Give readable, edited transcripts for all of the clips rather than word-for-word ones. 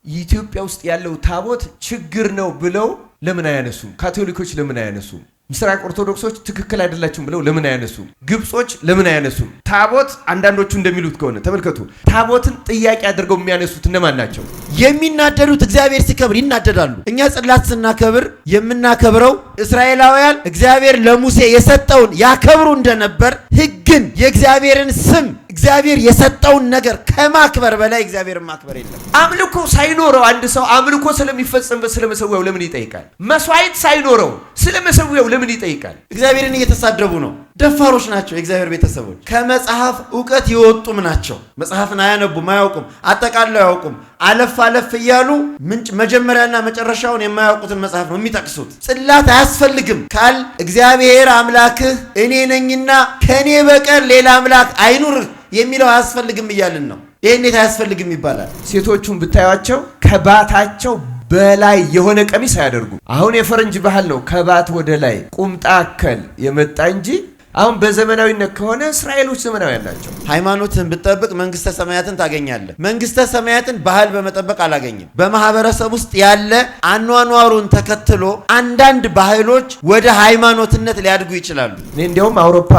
ኢትዮጵያ ውስጥ ያለው ታቦት ችግር ነው ብለው ለምን አያነሱም? ካቶሊኮች ለምን አያነሱም? ምስራቅ ኦርቶዶክሶች ትክክል አይደላችሁም ብለው ለምን አያነሱም? ግብጾች ለምን አያነሱም? ታቦት አንዳንዶቹ እንደሚሉት ከሆነ ተመልከቱ፣ ታቦትን ጥያቄ አድርገው የሚያነሱት እነማን ናቸው? የሚናደዱት እግዚአብሔር ሲከብር ይናደዳሉ። እኛ ጽላት ስናከብር የምናከብረው እስራኤላውያን እግዚአብሔር ለሙሴ የሰጠውን ያከብሩ እንደነበር ሕግን፣ የእግዚአብሔርን ስም፣ እግዚአብሔር የሰጠውን ነገር ከማክበር በላይ እግዚአብሔርን ማክበር የለም። አምልኮ ሳይኖረው አንድ ሰው አምልኮ ስለሚፈጸምበት ስለ መሰዊያው ለምን ይጠይቃል? መስዋዕት ሳይኖረው ስለ መሰዊያው ለምን ይጠይቃል? እግዚአብሔርን እየተሳደቡ ነው። ደፋሮች ናቸው። የእግዚአብሔር ቤተሰቦች ከመጽሐፍ እውቀት የወጡም ናቸው። መጽሐፍን አያነቡም፣ አያውቁም፣ አጠቃለው አያውቁም። አለፍ አለፍ እያሉ ምንጭ መጀመሪያና መጨረሻውን የማያውቁትን መጽሐፍ ነው የሚጠቅሱት። ጽላት አያስፈልግም ካል እግዚአብሔር አምላክህ እኔ ነኝና ከእኔ በቀር ሌላ አምላክ አይኑርህ የሚለው አያስፈልግም እያልን ነው። ይህ እንዴት አያስፈልግም ይባላል? ሴቶቹን ብታዩቸው ከባታቸው በላይ የሆነ ቀሚስ አያደርጉም። አሁን የፈረንጅ ባህል ነው ከባት ወደ ላይ ቁምጣ አከል የመጣ እንጂ አሁን በዘመናዊነት ከሆነ እስራኤሎች ዘመናዊያን ናቸው። ሃይማኖትን ብትጠብቅ መንግስተ ሰማያትን ታገኛለህ። መንግስተ ሰማያትን ባህል በመጠበቅ አላገኝም። በማህበረሰብ ውስጥ ያለ አኗኗሩን ተከትሎ አንዳንድ ባህሎች ወደ ሃይማኖትነት ሊያድጉ ይችላሉ። እኔ እንዲያውም አውሮፓ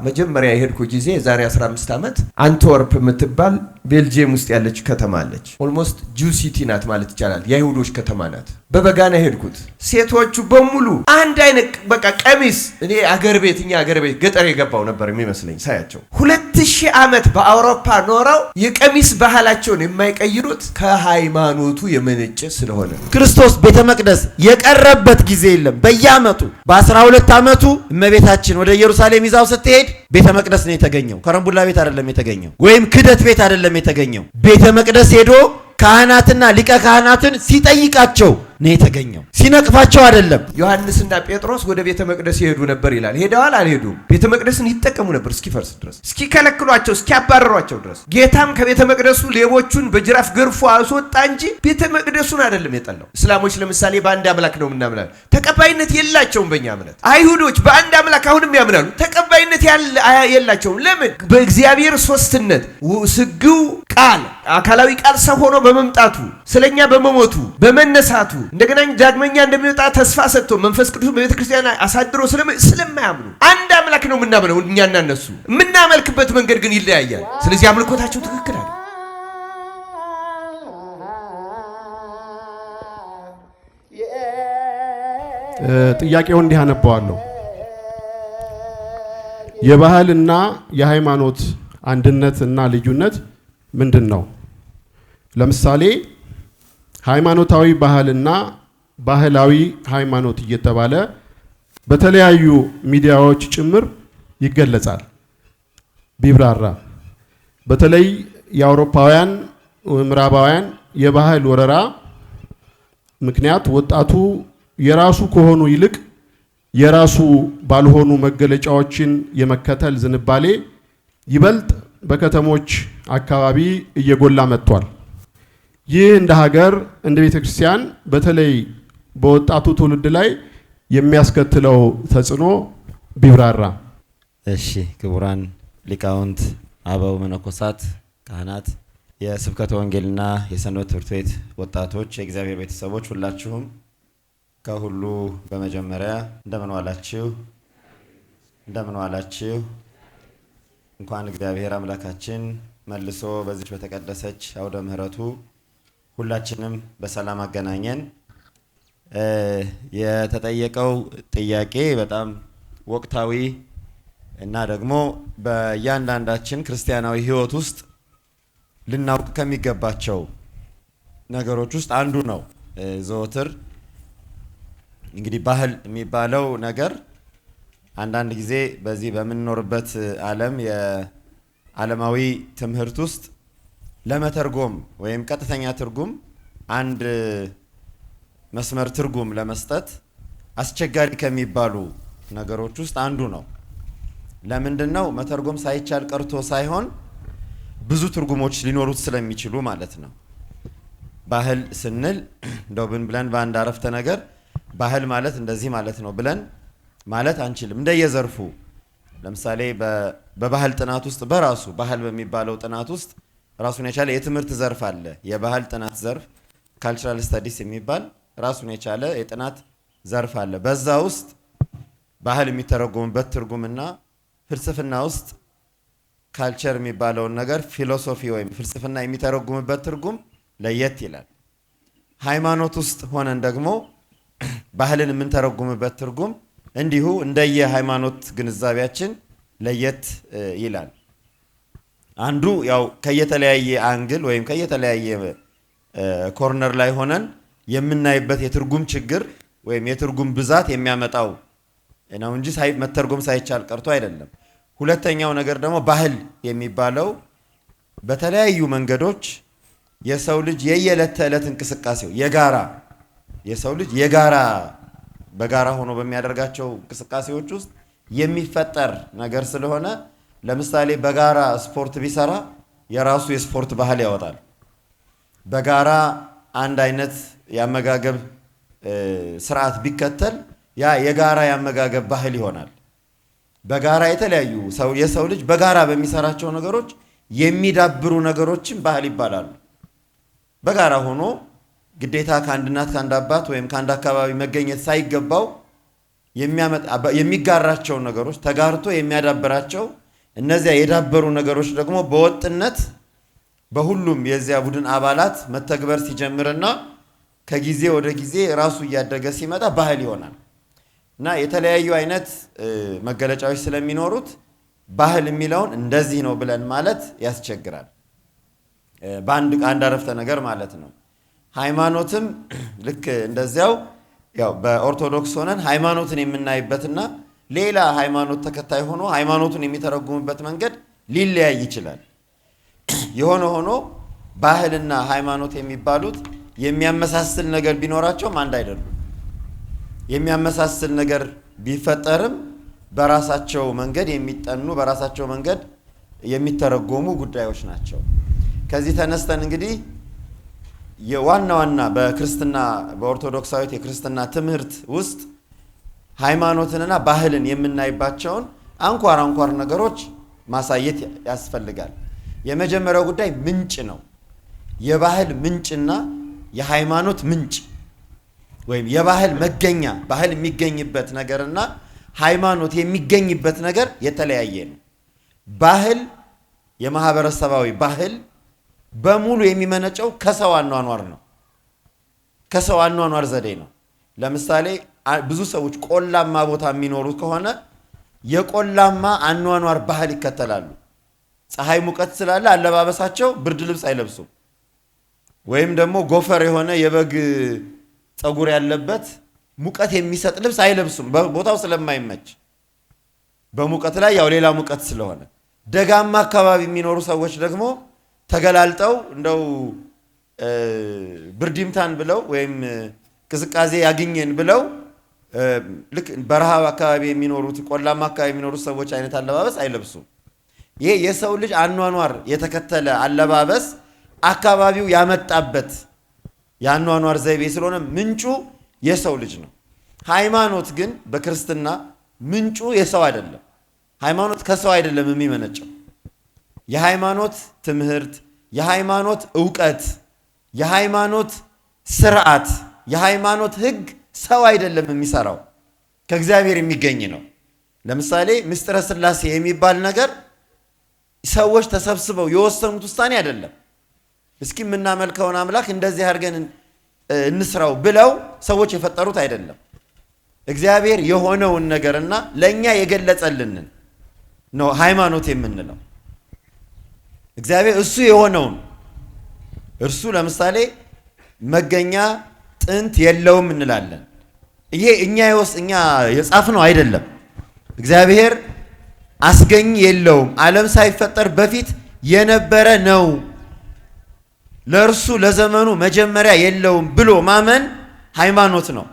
መጀመሪያ የሄድኩ ጊዜ የዛሬ 15 ዓመት አንትወርፕ የምትባል ቤልጅየም ውስጥ ያለች ከተማ አለች። Almost Jew city ናት ማለት ይቻላል። የአይሁዶች ከተማ ናት። በበጋ ነው የሄድኩት። ሴቶቹ በሙሉ አንድ አይነት በቃ ቀሚስ። እኔ አገር ቤት እኛ አገር ቤት ገጠር የገባው ነበር የሚመስለኝ ሳያቸው። 2000 ዓመት በአውሮፓ ኖረው የቀሚስ ባህላቸውን የማይቀይሩት ከሃይማኖቱ የመነጨ ስለሆነ ክርስቶስ ቤተ መቅደስ የቀረበት ጊዜ የለም። በየዓመቱ በ12 ዓመቱ እመቤታችን ወደ ኢየሩሳሌም ይዛው ስትሄድ ቤተ መቅደስ ነው የተገኘው። ከረምቡላ ቤት አይደለም የተገኘው፣ ወይም ክደት ቤት አይደለም የተገኘው። ቤተ መቅደስ ሄዶ ካህናትና ሊቀ ካህናትን ሲጠይቃቸው ነው የተገኘው፣ ሲነቅፋቸው አይደለም። ዮሐንስና ጴጥሮስ ወደ ቤተ መቅደስ ይሄዱ ነበር ይላል። ሄደዋል አልሄዱም? ቤተ መቅደስን ይጠቀሙ ነበር እስኪፈርስ ድረስ፣ እስኪከለክሏቸው፣ እስኪያባረሯቸው ድረስ። ጌታም ከቤተ መቅደሱ ሌቦቹን በጅራፍ ገርፎ አስወጣ እንጂ ቤተ መቅደሱን አይደለም የጠላው። እስላሞች ለምሳሌ በአንድ አምላክ ነው የምናምናል፣ ተቀባይነት የላቸውም በእኛ እምነት። አይሁዶች በአንድ አምላክ አሁንም ያምናሉ፣ ተቀባይነት የላቸውም። ለምን? በእግዚአብሔር ሶስትነት ስግው ቃል አካላዊ ቃል ሰው ሆኖ በመምጣቱ ስለኛ በመሞቱ በመነሳቱ እንደገና ዳግመኛ እንደሚወጣ ተስፋ ሰጥቶ መንፈስ ቅዱስ በቤተ ክርስቲያን አሳድሮ ስለማያምኑ አንድ አምላክ ነው የምናምነው እኛና እነሱ። የምናመልክበት መንገድ ግን ይለያያል። ስለዚህ አምልኮታቸው ትክክል አለ። ጥያቄውን እንዲህ አነባዋለሁ። የባህልና የሃይማኖት አንድነት እና ልዩነት ምንድን ነው? ለምሳሌ ሃይማኖታዊ ባህልና ባህላዊ ሃይማኖት እየተባለ በተለያዩ ሚዲያዎች ጭምር ይገለጻል። ቢብራራ በተለይ የአውሮፓውያን ምዕራባውያን የባህል ወረራ ምክንያት ወጣቱ የራሱ ከሆኑ ይልቅ የራሱ ባልሆኑ መገለጫዎችን የመከተል ዝንባሌ ይበልጥ በከተሞች አካባቢ እየጎላ መጥቷል። ይህ እንደ ሀገር እንደ ቤተ ክርስቲያን በተለይ በወጣቱ ትውልድ ላይ የሚያስከትለው ተጽዕኖ ቢብራራ። እሺ፣ ክቡራን ሊቃውንት፣ አበው መነኮሳት፣ ካህናት፣ የስብከተ ወንጌልና የሰንበት ትምህርት ቤት ወጣቶች፣ የእግዚአብሔር ቤተሰቦች ሁላችሁም ከሁሉ በመጀመሪያ እንደምን ዋላችሁ? እንደምን ዋላችሁ? እንኳን እግዚአብሔር አምላካችን መልሶ በዚች በተቀደሰች አውደ ምሕረቱ ሁላችንም በሰላም አገናኘን። የተጠየቀው ጥያቄ በጣም ወቅታዊ እና ደግሞ በእያንዳንዳችን ክርስቲያናዊ ሕይወት ውስጥ ልናውቅ ከሚገባቸው ነገሮች ውስጥ አንዱ ነው። ዘወትር እንግዲህ ባህል የሚባለው ነገር አንዳንድ ጊዜ በዚህ በምንኖርበት ዓለም የዓለማዊ ትምህርት ውስጥ ለመተርጎም ወይም ቀጥተኛ ትርጉም አንድ መስመር ትርጉም ለመስጠት አስቸጋሪ ከሚባሉ ነገሮች ውስጥ አንዱ ነው። ለምንድን ነው? መተርጎም ሳይቻል ቀርቶ ሳይሆን ብዙ ትርጉሞች ሊኖሩት ስለሚችሉ ማለት ነው። ባህል ስንል እንደው ብን ብለን በአንድ አረፍተ ነገር ባህል ማለት እንደዚህ ማለት ነው ብለን ማለት አንችልም። እንደየዘርፉ ለምሳሌ በባህል ጥናት ውስጥ በራሱ ባህል በሚባለው ጥናት ውስጥ ራሱን የቻለ የትምህርት ዘርፍ አለ። የባህል ጥናት ዘርፍ Cultural studies የሚባል ራሱን የቻለ የጥናት ዘርፍ አለ። በዛ ውስጥ ባህል የሚተረጎምበት ትርጉምና ፍልስፍና ውስጥ culture የሚባለውን ነገር philosophy ወይም ፍልስፍና የሚተረጉምበት ትርጉም ለየት ይላል። ሃይማኖት ውስጥ ሆነን ደግሞ ባህልን የምንተረጉምበት ትርጉም እንዲሁ እንደየ ሃይማኖት ግንዛቤያችን ለየት ይላል። አንዱ ያው ከየተለያየ angle ወይም ከየተለያየ corner ላይ ሆነን የምናይበት የትርጉም ችግር ወይም የትርጉም ብዛት የሚያመጣው ነው እንጂ መተርጎም ሳይቻል ቀርቶ አይደለም። ሁለተኛው ነገር ደግሞ ባህል የሚባለው በተለያዩ መንገዶች የሰው ልጅ የየዕለት ተዕለት እንቅስቃሴው የጋራ የሰው ልጅ የጋራ በጋራ ሆኖ በሚያደርጋቸው እንቅስቃሴዎች ውስጥ የሚፈጠር ነገር ስለሆነ ለምሳሌ በጋራ ስፖርት ቢሰራ የራሱ የስፖርት ባህል ያወጣል። በጋራ አንድ አይነት የአመጋገብ ስርዓት ቢከተል ያ የጋራ የአመጋገብ ባህል ይሆናል። በጋራ የተለያዩ የሰው ልጅ በጋራ በሚሰራቸው ነገሮች የሚዳብሩ ነገሮችን ባህል ይባላሉ። በጋራ ሆኖ ግዴታ ከአንድ እናት ከአንድ አባት ወይም ከአንድ አካባቢ መገኘት ሳይገባው የሚጋራቸው ነገሮች ተጋርቶ የሚያዳብራቸው እነዚያ የዳበሩ ነገሮች ደግሞ በወጥነት በሁሉም የዚያ ቡድን አባላት መተግበር ሲጀምርና ከጊዜ ወደ ጊዜ ራሱ እያደገ ሲመጣ ባህል ይሆናል። እና የተለያዩ አይነት መገለጫዎች ስለሚኖሩት ባህል የሚለውን እንደዚህ ነው ብለን ማለት ያስቸግራል። በአንድ አረፍተ ነገር ማለት ነው። ሃይማኖትም ልክ እንደዚያው ያው በኦርቶዶክስ ሆነን ሃይማኖትን የምናይበትና ሌላ ሃይማኖት ተከታይ ሆኖ ሃይማኖቱን የሚተረጉምበት መንገድ ሊለያይ ይችላል። የሆነ ሆኖ ባህልና ሃይማኖት የሚባሉት የሚያመሳስል ነገር ቢኖራቸውም አንድ አይደሉም። የሚያመሳስል ነገር ቢፈጠርም በራሳቸው መንገድ የሚጠኑ በራሳቸው መንገድ የሚተረጎሙ ጉዳዮች ናቸው። ከዚህ ተነስተን እንግዲህ የዋና ዋና በክርስትና በኦርቶዶክሳዊት የክርስትና ትምህርት ውስጥ ሃይማኖትንና ባህልን የምናይባቸውን አንኳር አንኳር ነገሮች ማሳየት ያስፈልጋል። የመጀመሪያው ጉዳይ ምንጭ ነው። የባህል ምንጭና የሃይማኖት ምንጭ ወይም የባህል መገኛ ባህል የሚገኝበት ነገርና ሃይማኖት የሚገኝበት ነገር የተለያየ ነው። ባህል የማህበረሰባዊ ባህል በሙሉ የሚመነጨው ከሰው አኗኗር ነው። ከሰው አኗኗር ዘዴ ነው። ለምሳሌ ብዙ ሰዎች ቆላማ ቦታ የሚኖሩ ከሆነ የቆላማ አኗኗር ባህል ይከተላሉ። ፀሐይ ሙቀት ስላለ አለባበሳቸው ብርድ ልብስ አይለብሱም። ወይም ደግሞ ጎፈር የሆነ የበግ ፀጉር ያለበት ሙቀት የሚሰጥ ልብስ አይለብሱም፣ ቦታው ስለማይመች። በሙቀት ላይ ያው ሌላ ሙቀት ስለሆነ። ደጋማ አካባቢ የሚኖሩ ሰዎች ደግሞ ተገላልጠው እንደው ብርድ ይምታን ብለው ወይም ቅዝቃዜ ያግኘን ብለው ልክ በረሃ አካባቢ የሚኖሩት ቆላማ አካባቢ የሚኖሩት ሰዎች አይነት አለባበስ አይለብሱም። ይሄ የሰው ልጅ አኗኗር የተከተለ አለባበስ አካባቢው ያመጣበት የአኗኗር ዘይቤ ስለሆነ ምንጩ የሰው ልጅ ነው። ሃይማኖት ግን በክርስትና ምንጩ የሰው አይደለም። ሃይማኖት ከሰው አይደለም የሚመነጨው። የሃይማኖት ትምህርት፣ የሃይማኖት ዕውቀት፣ የሃይማኖት ስርዓት፣ የሃይማኖት ሕግ ሰው አይደለም የሚሰራው፣ ከእግዚአብሔር የሚገኝ ነው። ለምሳሌ ምስጢረ ሥላሴ የሚባል ነገር ሰዎች ተሰብስበው የወሰኑት ውሳኔ አይደለም። እስኪ የምናመልከውን አምላክ እንደዚህ አድርገን እንስራው ብለው ሰዎች የፈጠሩት አይደለም። እግዚአብሔር የሆነውን ነገርና ለኛ የገለጸልንን ነው ሃይማኖት የምንለው። እግዚአብሔር እሱ የሆነውን እርሱ ለምሳሌ መገኛ ጥንት የለውም እንላለን። ይሄ እኛ የጻፍነው አይደለም። እግዚአብሔር አስገኝ የለውም፣ ዓለም ሳይፈጠር በፊት የነበረ ነው፣ ለእርሱ ለዘመኑ መጀመሪያ የለውም ብሎ ማመን ሃይማኖት ነው።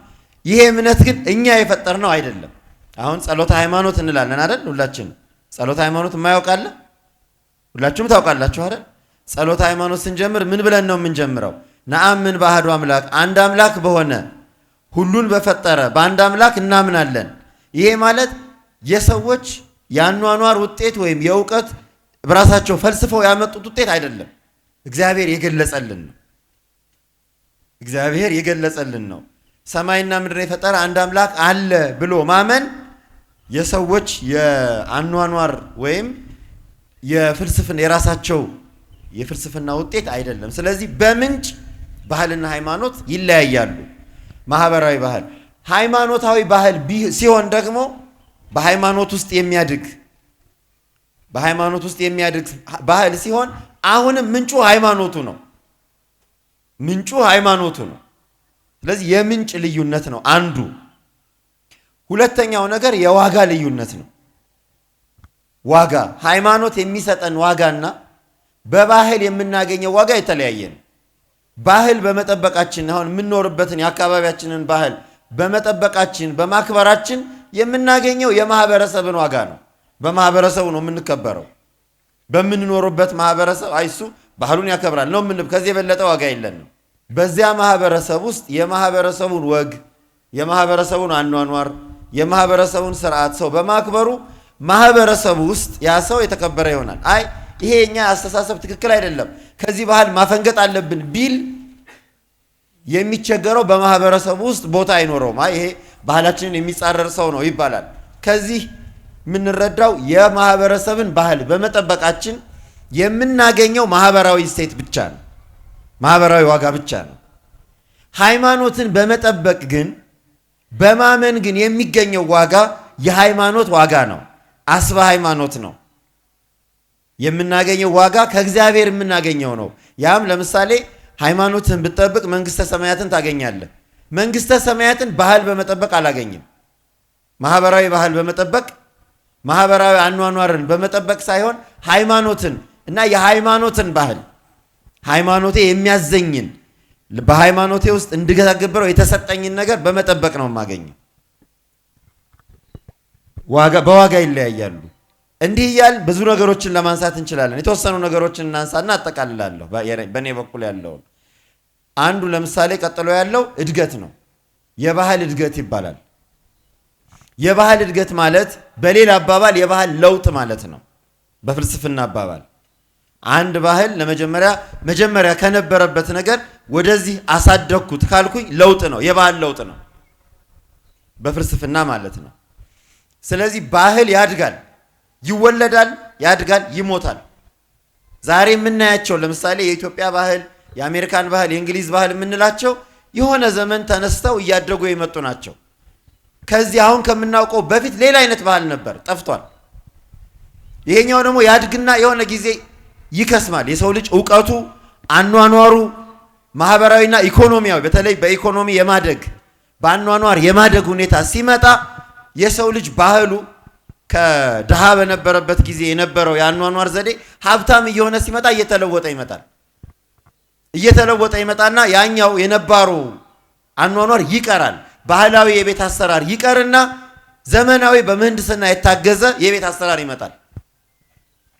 ይሄ እምነት ግን እኛ የፈጠርነው አይደለም። አሁን ጸሎተ ሃይማኖት እንላለን አይደል? ሁላችን ጸሎተ ሃይማኖት የማያውቅ አለ? ሁላችሁም ታውቃላችሁ አይደል? ጸሎተ ሃይማኖት ስንጀምር ምን ብለን ነው የምንጀምረው? ነአምን በአሐዱ አምላክ፣ አንድ አምላክ በሆነ ሁሉን በፈጠረ በአንድ አምላክ እናምናለን። ይሄ ማለት የሰዎች የአኗኗር ውጤት ወይም የእውቀት በራሳቸው ፈልስፈው ያመጡት ውጤት አይደለም። እግዚአብሔር የገለጸልን ነው። እግዚአብሔር የገለጸልን ነው። ሰማይና ምድርን የፈጠረ አንድ አምላክ አለ ብሎ ማመን የሰዎች የአኗኗር ወይም የፍልስፍና የራሳቸው የፍልስፍና ውጤት አይደለም። ስለዚህ በምንጭ ባህልና ሃይማኖት ይለያያሉ። ማህበራዊ ባህል ሃይማኖታዊ ባህል ሲሆን ደግሞ በሃይማኖት ውስጥ የሚያድግ በሃይማኖት ውስጥ የሚያድግ ባህል ሲሆን አሁንም ምንጩ ሃይማኖቱ ነው። ምንጩ ሃይማኖቱ ነው። ስለዚህ የምንጭ ልዩነት ነው አንዱ። ሁለተኛው ነገር የዋጋ ልዩነት ነው። ዋጋ ሃይማኖት የሚሰጠን ዋጋና በባህል የምናገኘው ዋጋ የተለያየ ነው። ባህል በመጠበቃችን አሁን የምንኖርበትን የአካባቢያችንን ባህል በመጠበቃችን በማክበራችን የምናገኘው የማህበረሰብን ዋጋ ነው። በማህበረሰቡ ነው የምንከበረው። በምንኖርበት ማህበረሰብ አይሱ ባህሉን ያከብራል ነው ምን ከዚህ የበለጠ ዋጋ የለንም። በዚያ ማህበረሰብ ውስጥ የማህበረሰቡን ወግ፣ የማህበረሰቡን አኗኗር፣ የማህበረሰቡን ስርዓት ሰው በማክበሩ ማህበረሰቡ ውስጥ ያ ሰው የተከበረ ይሆናል። አይ ይሄ የኛ አስተሳሰብ ትክክል አይደለም፣ ከዚህ ባህል ማፈንገጥ አለብን ቢል የሚቸገረው በማህበረሰቡ ውስጥ ቦታ አይኖረውም። አይ ይሄ ባህላችንን የሚጻረር ሰው ነው ይባላል። ከዚህ የምንረዳው የማህበረሰብን ባህል በመጠበቃችን የምናገኘው ማህበራዊ እሴት ብቻ ነው፣ ማህበራዊ ዋጋ ብቻ ነው። ሃይማኖትን በመጠበቅ ግን በማመን ግን የሚገኘው ዋጋ የሃይማኖት ዋጋ ነው። አስበ ሃይማኖት ነው የምናገኘው ዋጋ ከእግዚአብሔር የምናገኘው ነው። ያም ለምሳሌ ሃይማኖትን ብትጠብቅ መንግስተ ሰማያትን ታገኛለህ። መንግስተ ሰማያትን ባህል በመጠበቅ አላገኝም። ማህበራዊ ባህል በመጠበቅ ማህበራዊ አኗኗርን በመጠበቅ ሳይሆን ሃይማኖትን እና የሃይማኖትን ባህል ሃይማኖቴ የሚያዘኝን በሃይማኖቴ ውስጥ እንድተገብረው የተሰጠኝን ነገር በመጠበቅ ነው የማገኘው። ዋጋ በዋጋ ይለያያሉ። እንዲህ እያል ብዙ ነገሮችን ለማንሳት እንችላለን። የተወሰኑ ነገሮችን እናንሳና አጠቃልላለሁ በእኔ በኩል ያለውን። አንዱ ለምሳሌ ቀጥሎ ያለው እድገት ነው። የባህል እድገት ይባላል። የባህል እድገት ማለት በሌላ አባባል የባህል ለውጥ ማለት ነው። በፍልስፍና አባባል አንድ ባህል ለመጀመሪያ መጀመሪያ ከነበረበት ነገር ወደዚህ አሳደግኩት ካልኩኝ ለውጥ ነው፣ የባህል ለውጥ ነው በፍልስፍና ማለት ነው። ስለዚህ ባህል ያድጋል፣ ይወለዳል፣ ያድጋል፣ ይሞታል። ዛሬ የምናያቸው ለምሳሌ የኢትዮጵያ ባህል፣ የአሜሪካን ባህል፣ የእንግሊዝ ባህል የምንላቸው የሆነ ዘመን ተነስተው እያደጉ የመጡ ናቸው። ከዚህ አሁን ከምናውቀው በፊት ሌላ አይነት ባህል ነበር፣ ጠፍቷል። ይሄኛው ደግሞ ያድግና የሆነ ጊዜ ይከስማል። የሰው ልጅ እውቀቱ፣ አኗኗሩ፣ ማህበራዊና ኢኮኖሚያዊ በተለይ በኢኮኖሚ የማደግ በአኗኗር የማደግ ሁኔታ ሲመጣ የሰው ልጅ ባህሉ ከድሃ በነበረበት ጊዜ የነበረው የአኗኗር ዘዴ ሀብታም እየሆነ ሲመጣ እየተለወጠ ይመጣል። እየተለወጠ ይመጣና ያኛው የነባሩ አኗኗር ይቀራል። ባህላዊ የቤት አሰራር ይቀርና ዘመናዊ በምህንድስና የታገዘ የቤት አሰራር ይመጣል።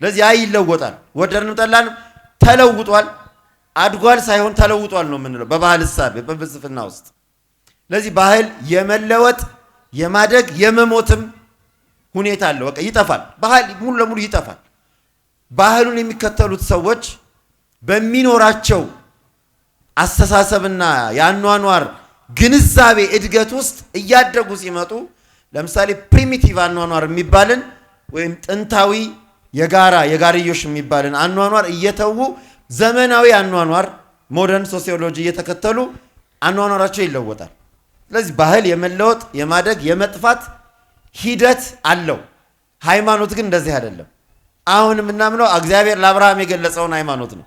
ለዚህ ያ ይለወጣል። ወደድንም ጠላንም ተለውጧል። አድጓል ሳይሆን ተለውጧል ነው የምንለው በባህል እሳቤ በፍልስፍና ውስጥ። ለዚህ ባህል የመለወጥ የማደግ የመሞትም ሁኔታ አለው። በቃ ይጠፋል። ባህል ሙሉ ለሙሉ ይጠፋል። ባህሉን የሚከተሉት ሰዎች በሚኖራቸው አስተሳሰብና የአኗኗር ግንዛቤ እድገት ውስጥ እያደጉ ሲመጡ ለምሳሌ primitive አኗኗር የሚባልን ወይም ጥንታዊ የጋራ የጋርዮሽ የሚባልን አኗኗር እየተዉ ዘመናዊ አኗኗር modern sociology እየተከተሉ አኗኗራቸው ይለወጣል። ስለዚህ ባህል የመለወጥ የማደግ የመጥፋት ሂደት አለው። ሃይማኖት ግን እንደዚህ አይደለም። አሁን የምናምነው እግዚአብሔር ለአብርሃም የገለጸውን ሃይማኖት ነው።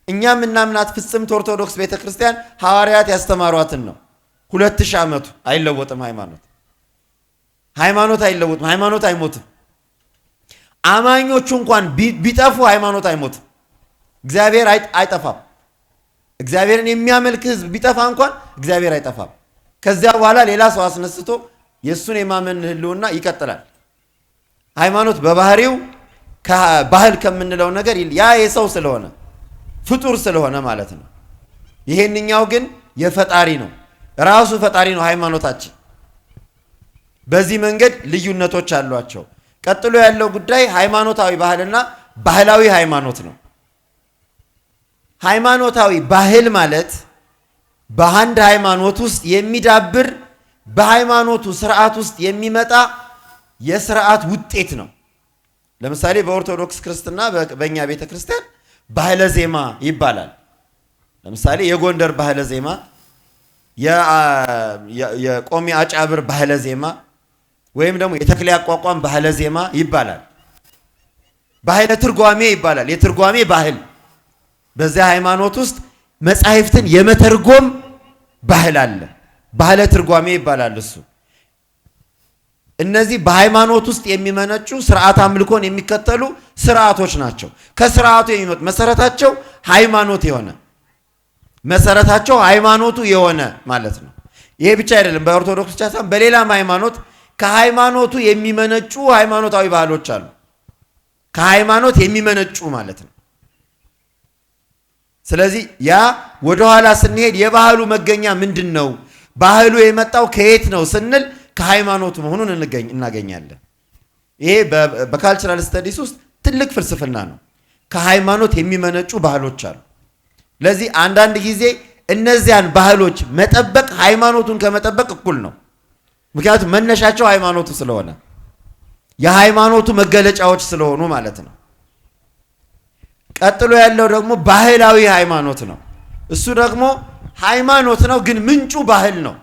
እኛ የምናምናት ፍጽምት ኦርቶዶክስ ቤተክርስቲያን ሐዋርያት ያስተማሯትን ነው። 2000 ዓመቱ አይለወጥም። ሃይማኖት አይለወጥም። ሃይማኖት አይሞትም። አማኞቹ እንኳን ቢጠፉ ሃይማኖት አይሞትም። እግዚአብሔር አይጠፋም። እግዚአብሔርን የሚያመልክ ሕዝብ ቢጠፋ እንኳን እግዚአብሔር አይጠፋም። ከዚያ በኋላ ሌላ ሰው አስነስቶ የእሱን የማመን ህልውና ይቀጥላል። ሃይማኖት በባህሪው ባህል ከምንለው ነገር ያ የሰው ስለሆነ ፍጡር ስለሆነ ማለት ነው። ይሄንኛው ግን የፈጣሪ ነው። ራሱ ፈጣሪ ነው ሃይማኖታችን። በዚህ መንገድ ልዩነቶች አሏቸው። ቀጥሎ ያለው ጉዳይ ሃይማኖታዊ ባህልና ባህላዊ ሃይማኖት ነው። ሃይማኖታዊ ባህል ማለት በአንድ ሃይማኖት ውስጥ የሚዳብር በሃይማኖቱ ስርዓት ውስጥ የሚመጣ የስርዓት ውጤት ነው። ለምሳሌ በኦርቶዶክስ ክርስትና በእኛ ቤተ ክርስቲያን ባህለ ዜማ ይባላል። ለምሳሌ የጎንደር ባህለ ዜማ፣ የቆሚ አጫብር ባህለ ዜማ ወይም ደግሞ የተክሌ አቋቋም ባህለ ዜማ ይባላል። ባህለ ትርጓሜ ይባላል። የትርጓሜ ባህል በዚያ ሃይማኖት ውስጥ መጻሕፍትን የመተርጎም ባህል አለ። ባህለ ትርጓሜ ይባላል እሱ። እነዚህ በሃይማኖት ውስጥ የሚመነጩ ስርዓት አምልኮን የሚከተሉ ስርዓቶች ናቸው። ከስርዓቱ የሚመጡ መሰረታቸው ሃይማኖት የሆነ መሰረታቸው ሃይማኖቱ የሆነ ማለት ነው። ይሄ ብቻ አይደለም። በኦርቶዶክስ ብቻ ሳይሆን በሌላም ሃይማኖት ከሃይማኖቱ የሚመነጩ ሃይማኖታዊ ባህሎች አሉ። ከሃይማኖት የሚመነጩ ማለት ነው። ስለዚህ ያ ወደኋላ ስንሄድ የባህሉ መገኛ ምንድን ነው? ባህሉ የመጣው ከየት ነው ስንል ከሃይማኖቱ መሆኑን እናገኛለን። ይሄ በ cultural studies ውስጥ ትልቅ ፍልስፍና ነው። ከሃይማኖት የሚመነጩ ባህሎች አሉ። ለዚህ አንዳንድ ጊዜ እነዚያን ባህሎች መጠበቅ ሃይማኖቱን ከመጠበቅ እኩል ነው። ምክንያቱም መነሻቸው ሃይማኖቱ ስለሆነ የሃይማኖቱ መገለጫዎች ስለሆኑ ማለት ነው። ቀጥሎ ያለው ደግሞ ባህላዊ ሃይማኖት ነው። እሱ ደግሞ ሃይማኖት ነው፣ ግን ምንጩ ባህል ነው።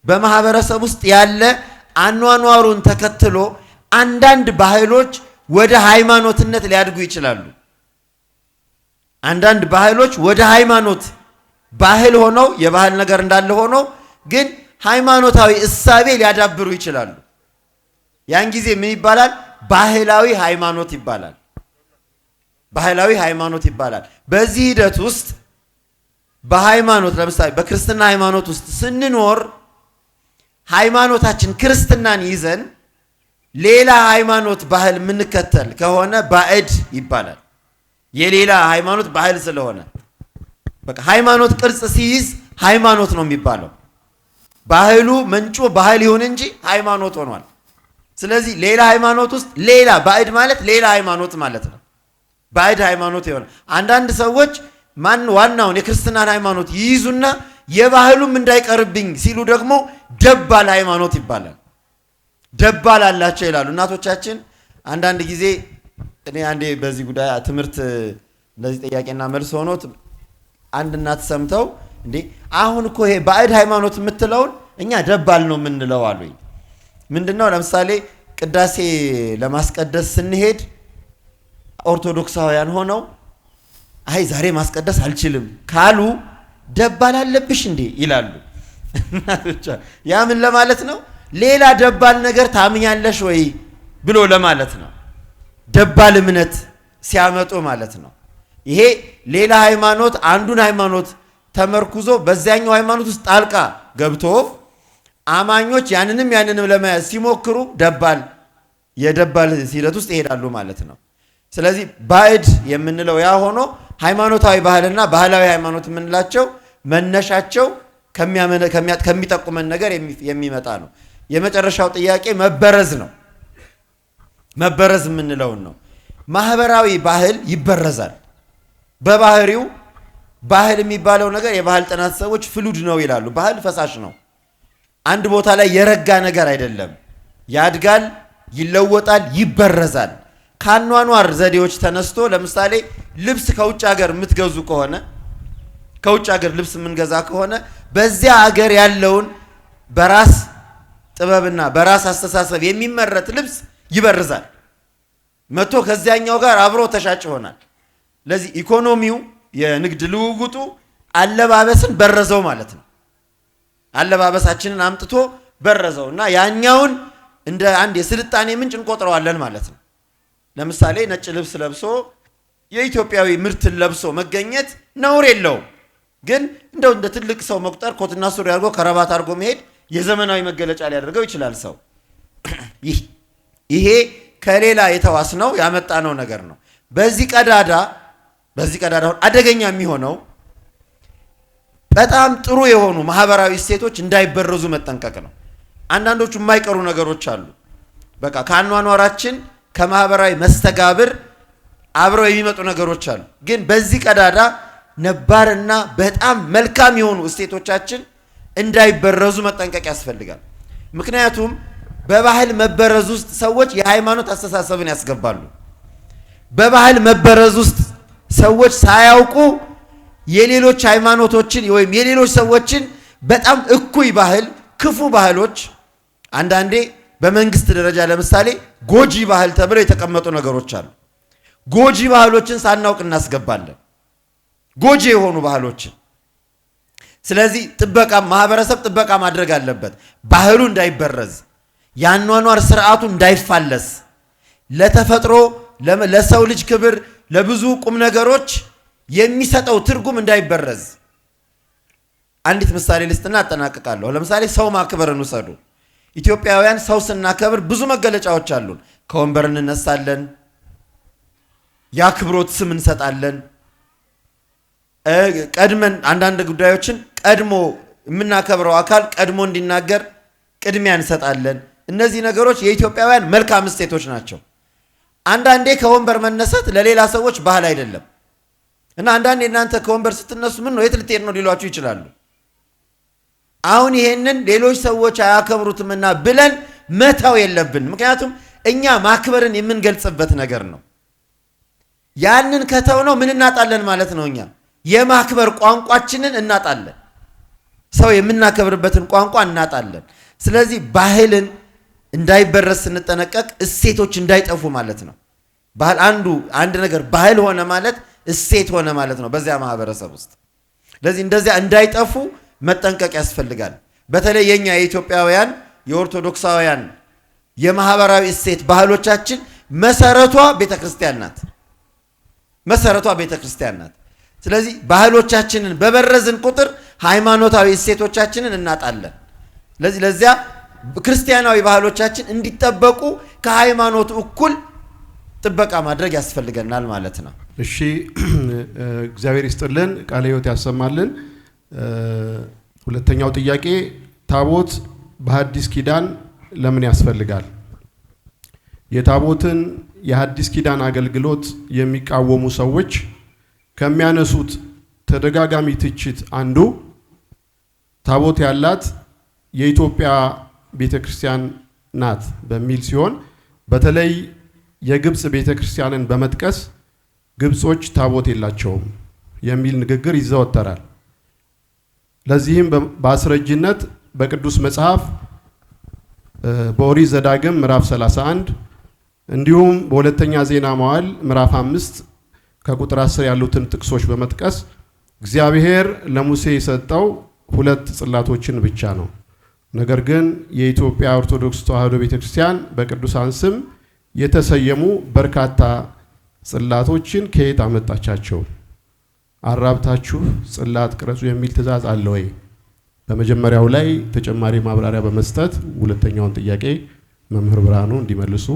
በማህበረሰብ ውስጥ ያለ አኗኗሩን ተከትሎ አንዳንድ ባህሎች ወደ ሃይማኖትነት ሊያድጉ ይችላሉ። አንዳንድ ባህሎች ወደ ሃይማኖት ባህል ሆነው የባህል ነገር እንዳለ ሆኖ ግን ሃይማኖታዊ እሳቤ ሊያዳብሩ ይችላሉ። ያን ጊዜ ምን ይባላል? ባህላዊ ሃይማኖት ይባላል። ባህላዊ ሃይማኖት ይባላል። በዚህ ሂደት ውስጥ በሃይማኖት ለምሳሌ በክርስትና ሃይማኖት ውስጥ ስንኖር ሃይማኖታችን ክርስትናን ይዘን ሌላ ሃይማኖት ባህል የምንከተል ከሆነ ባዕድ ይባላል። የሌላ ሃይማኖት ባህል ስለሆነ በቃ ሃይማኖት ቅርጽ ሲይዝ ሃይማኖት ነው የሚባለው። ባህሉ ምንጩ ባህል ይሁን እንጂ ሃይማኖት ሆኗል። ስለዚህ ሌላ ሃይማኖት ውስጥ ሌላ ባዕድ ማለት ሌላ ሃይማኖት ማለት ነው። ባዕድ ሃይማኖት የሆነ አንዳንድ ሰዎች ማን ዋናውን የክርስትናን ሃይማኖት ይይዙና የባህሉም እንዳይቀርብኝ ሲሉ ደግሞ ደባል ሃይማኖት ይባላል። ደባል አላቸው ይላሉ እናቶቻችን። አንዳንድ ጊዜ እኔ አንዴ በዚህ ጉዳይ ትምህርት እንደዚህ ጥያቄና መልስ ሆኖት አንድ እናት ሰምተው እንዴ አሁን እኮ ይሄ ባዕድ ሃይማኖት የምትለውን እኛ ደባል ነው የምንለው አሉኝ። ምንድነው? ለምሳሌ ቅዳሴ ለማስቀደስ ስንሄድ ኦርቶዶክሳውያን ሆነው አይ ዛሬ ማስቀደስ አልችልም ካሉ ደባል አለብሽ እንዴ ይላሉ እናቶቿ። ያ ምን ለማለት ነው? ሌላ ደባል ነገር ታምኛለሽ ወይ ብሎ ለማለት ነው። ደባል እምነት ሲያመጡ ማለት ነው። ይሄ ሌላ ሃይማኖት አንዱን ሃይማኖት ተመርኩዞ በዚያኛው ሃይማኖት ውስጥ ጣልቃ ገብቶ አማኞች ያንንም ያንንም ለመያዝ ሲሞክሩ ደባል የደባል ሂደት ውስጥ ይሄዳሉ ማለት ነው። ስለዚህ ባዕድ የምንለው ያ ሆኖ ሃይማኖታዊ ባህልና ባህላዊ ሃይማኖት የምንላቸው መነሻቸው ከሚጠቁመን ነገር የሚመጣ ነው። የመጨረሻው ጥያቄ መበረዝ ነው። መበረዝ የምንለውን ነው። ማህበራዊ ባህል ይበረዛል። በባህሪው ባህል የሚባለው ነገር የባህል ጥናት ሰዎች ፍሉድ ነው ይላሉ። ባህል ፈሳሽ ነው። አንድ ቦታ ላይ የረጋ ነገር አይደለም። ያድጋል፣ ይለወጣል፣ ይበረዛል። ከአኗኗር ዘዴዎች ተነስቶ ለምሳሌ ልብስ ከውጭ ሀገር የምትገዙ ከሆነ ከውጭ ሀገር ልብስ የምንገዛ ከሆነ በዚያ ሀገር ያለውን በራስ ጥበብና በራስ አስተሳሰብ የሚመረት ልብስ ይበርዛል። መጥቶ ከዚያኛው ጋር አብሮ ተሻጭ ይሆናል። ለዚህ ኢኮኖሚው የንግድ ልውውጡ አለባበስን በረዘው ማለት ነው። አለባበሳችንን አምጥቶ በረዘው እና ያኛውን እንደ አንድ የስልጣኔ ምንጭ እንቆጥረዋለን ማለት ነው። ለምሳሌ ነጭ ልብስ ለብሶ የኢትዮጵያዊ ምርትን ለብሶ መገኘት ነውር የለውም። ግን እንደው እንደ ትልቅ ሰው መቁጠር ኮትና ሱሪ አድርጎ ከረባት አድርጎ መሄድ የዘመናዊ መገለጫ ሊያደርገው ይችላል ሰው። ይሄ ከሌላ የተዋስነው ያመጣነው ነገር ነው። በዚህ ቀዳዳ አደገኛ የሚሆነው በጣም ጥሩ የሆኑ ማህበራዊ እሴቶች እንዳይበረዙ መጠንቀቅ ነው። አንዳንዶቹ የማይቀሩ ነገሮች አሉ። በቃ ከአኗኗራችን ከማህበራዊ መስተጋብር አብረው የሚመጡ ነገሮች አሉ። ግን በዚህ ቀዳዳ ነባርና በጣም መልካም የሆኑ እሴቶቻችን እንዳይበረዙ መጠንቀቅ ያስፈልጋል። ምክንያቱም በባህል መበረዝ ውስጥ ሰዎች የሃይማኖት አስተሳሰብን ያስገባሉ። በባህል መበረዝ ውስጥ ሰዎች ሳያውቁ የሌሎች ሃይማኖቶችን ወይም የሌሎች ሰዎችን በጣም እኩይ ባህል፣ ክፉ ባህሎች፣ አንዳንዴ በመንግስት ደረጃ ለምሳሌ ጎጂ ባህል ተብለው የተቀመጡ ነገሮች አሉ። ጎጂ ባህሎችን ሳናውቅ እናስገባለን፣ ጎጂ የሆኑ ባህሎችን። ስለዚህ ጥበቃ፣ ማህበረሰብ ጥበቃ ማድረግ አለበት። ባህሉ እንዳይበረዝ፣ የአኗኗር ስርዓቱ እንዳይፋለስ፣ ለተፈጥሮ፣ ለሰው ልጅ ክብር፣ ለብዙ ቁም ነገሮች የሚሰጠው ትርጉም እንዳይበረዝ። አንዲት ምሳሌ ልስጥና አጠናቅቃለሁ። ለምሳሌ ሰው ማክበርን ውሰዱ። ኢትዮጵያውያን ሰው ስናከብር ብዙ መገለጫዎች አሉን። ከወንበር እንነሳለን፣ የአክብሮት ስም እንሰጣለን። ቀድመን አንዳንድ ጉዳዮችን ቀድሞ የምናከብረው አካል ቀድሞ እንዲናገር ቅድሚያ እንሰጣለን። እነዚህ ነገሮች የኢትዮጵያውያን መልካም እሴቶች ናቸው። አንዳንዴ ከወንበር መነሳት ለሌላ ሰዎች ባህል አይደለም እና አንዳንዴ እናንተ ከወንበር ስትነሱ ምን ነው፣ የት ልትሄድ ነው ሊሏችሁ ይችላሉ። አሁን ይሄንን ሌሎች ሰዎች አያከብሩትምና ብለን መተው የለብን። ምክንያቱም እኛ ማክበርን የምንገልጽበት ነገር ነው። ያንን ከተውነው ምን እናጣለን ማለት ነው? እኛ የማክበር ቋንቋችንን እናጣለን። ሰው የምናከብርበትን ቋንቋ እናጣለን። ስለዚህ ባህልን እንዳይበረዝ ስንጠነቀቅ እሴቶች እንዳይጠፉ ማለት ነው። ባህል አንዱ አንድ ነገር ባህል ሆነ ማለት እሴት ሆነ ማለት ነው በዚያ ማህበረሰብ ውስጥ። ስለዚህ እንደዚያ እንዳይጠፉ መጠንቀቅ ያስፈልጋል። በተለይ የኛ የኢትዮጵያውያን፣ የኦርቶዶክሳውያን የማህበራዊ እሴት ባህሎቻችን መሰረቷ ቤተክርስቲያን ናት። መሰረቷ ቤተክርስቲያን ናት። ስለዚህ ባህሎቻችንን በበረዝን ቁጥር ሃይማኖታዊ እሴቶቻችንን እናጣለን። ስለዚህ ለዚያ ክርስቲያናዊ ባህሎቻችን እንዲጠበቁ ከሃይማኖቱ እኩል ጥበቃ ማድረግ ያስፈልገናል ማለት ነው። እሺ፣ እግዚአብሔር ይስጥልን፣ ቃለ ሕይወት ያሰማልን። ሁለተኛው ጥያቄ፣ ታቦት በሐዲስ ኪዳን ለምን ያስፈልጋል? የታቦትን የሐዲስ ኪዳን አገልግሎት የሚቃወሙ ሰዎች ከሚያነሱት ተደጋጋሚ ትችት አንዱ ታቦት ያላት የኢትዮጵያ ቤተክርስቲያን ናት በሚል ሲሆን፣ በተለይ የግብፅ ቤተክርስቲያንን በመጥቀስ ግብጾች ታቦት የላቸውም የሚል ንግግር ይዘወተራል። ለዚህም በአስረጅነት በቅዱስ መጽሐፍ በኦሪት ዘዳግም ምዕራፍ 31 እንዲሁም በሁለተኛ ዜና መዋዕል ምዕራፍ 5 ከቁጥር 10 ያሉትን ጥቅሶች በመጥቀስ እግዚአብሔር ለሙሴ የሰጠው ሁለት ጽላቶችን ብቻ ነው። ነገር ግን የኢትዮጵያ ኦርቶዶክስ ተዋሕዶ ቤተክርስቲያን በቅዱሳን ስም የተሰየሙ በርካታ ጽላቶችን ከየት አመጣቻቸው? አራብታችሁ ጽላት ቅረጹ የሚል ትእዛዝ አለ ወይ? በመጀመሪያው ላይ ተጨማሪ ማብራሪያ በመስጠት ሁለተኛውን ጥያቄ መምህር ብርሃኑ እንዲመልሱ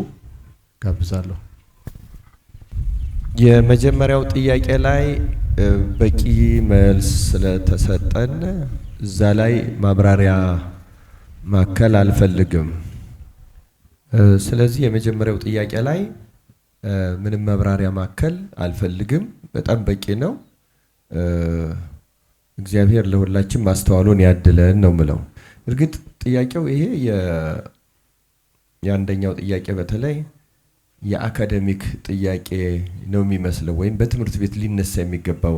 ጋብዛለሁ። የመጀመሪያው ጥያቄ ላይ በቂ መልስ ስለተሰጠን እዛ ላይ ማብራሪያ ማከል አልፈልግም። ስለዚህ የመጀመሪያው ጥያቄ ላይ ምንም ማብራሪያ ማከል አልፈልግም። በጣም በቂ ነው። እግዚአብሔር ለሁላችን ማስተዋሉን ያድለን ነው ምለው። እርግጥ ጥያቄው ይሄ የአንደኛው ጥያቄ በተለይ የአካደሚክ ጥያቄ ነው የሚመስለው ወይም በትምህርት ቤት ሊነሳ የሚገባው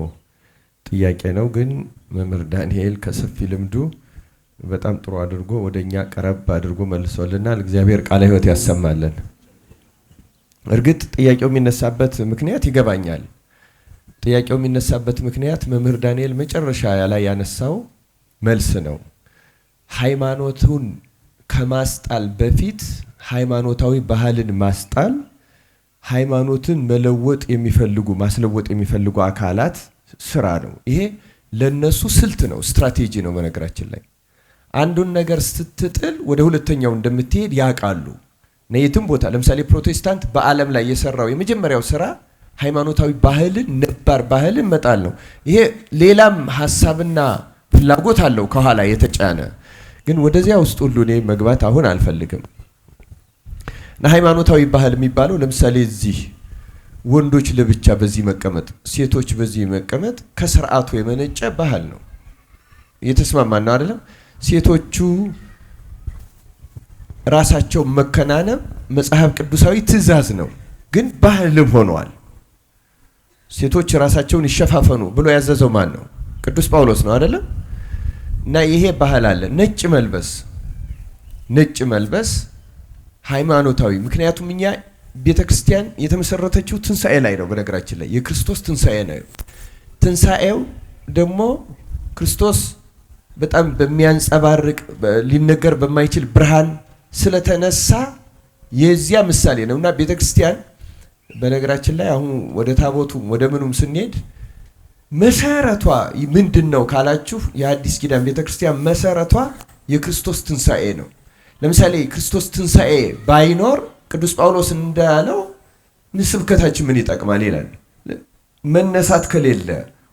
ጥያቄ ነው። ግን መምህር ዳንኤል ከሰፊ ልምዱ በጣም ጥሩ አድርጎ ወደኛ ቀረብ አድርጎ መልሶልናል። እግዚአብሔር ቃለ ሕይወት ያሰማልን። እርግጥ ጥያቄው የሚነሳበት ምክንያት ይገባኛል። ጥያቄው የሚነሳበት ምክንያት መምህር ዳንኤል መጨረሻ ላይ ያነሳው መልስ ነው። ሃይማኖቱን ከማስጣል በፊት ሃይማኖታዊ ባህልን ማስጣል፣ ሃይማኖትን መለወጥ የሚፈልጉ፣ ማስለወጥ የሚፈልጉ አካላት ስራ ነው። ይሄ ለነሱ ስልት ነው፣ ስትራቴጂ ነው። በነገራችን ላይ አንዱን ነገር ስትጥል ወደ ሁለተኛው እንደምትሄድ ያውቃሉ። የትም ቦታ ለምሳሌ ፕሮቴስታንት በዓለም ላይ የሰራው የመጀመሪያው ስራ ሃይማኖታዊ ባህልን፣ ነባር ባህልን መጣል ነው። ይሄ ሌላም ሀሳብና ፍላጎት አለው ከኋላ የተጫነ፣ ግን ወደዚያ ውስጥ ሁሉ እኔ መግባት አሁን አልፈልግም። እና ሃይማኖታዊ ባህል የሚባለው ለምሳሌ እዚህ ወንዶች ለብቻ በዚህ መቀመጥ፣ ሴቶች በዚህ መቀመጥ ከስርዓቱ የመነጨ ባህል ነው። እየተስማማን ነው አይደለም? ሴቶቹ ራሳቸው መከናነብ መጽሐፍ ቅዱሳዊ ትእዛዝ ነው፣ ግን ባህልም ሆኗል። ሴቶች ራሳቸውን ይሸፋፈኑ ብሎ ያዘዘው ማን ነው? ቅዱስ ጳውሎስ ነው አይደለም? እና ይሄ ባህል አለ። ነጭ መልበስ ሃይማኖታዊ፣ ምክንያቱም እኛ ቤተ ክርስቲያን የተመሰረተችው ትንሣኤ ላይ ነው። በነገራችን ላይ የክርስቶስ ትንሣኤ ነው። ትንሣኤው ደግሞ ክርስቶስ በጣም በሚያንጸባርቅ፣ ሊነገር በማይችል ብርሃን ስለተነሳ የዚያ ምሳሌ ነው። እና ቤተ ክርስቲያን በነገራችን ላይ አሁን ወደ ታቦቱም ወደ ምኑም ስንሄድ መሰረቷ ምንድን ነው ካላችሁ፣ የአዲስ ኪዳን ቤተ ክርስቲያን መሰረቷ የክርስቶስ ትንሣኤ ነው። ለምሳሌ የክርስቶስ ትንሣኤ ባይኖር ቅዱስ ጳውሎስ እንዳለው ስብከታችን ምን ይጠቅማል ይላል። መነሳት ከሌለ፣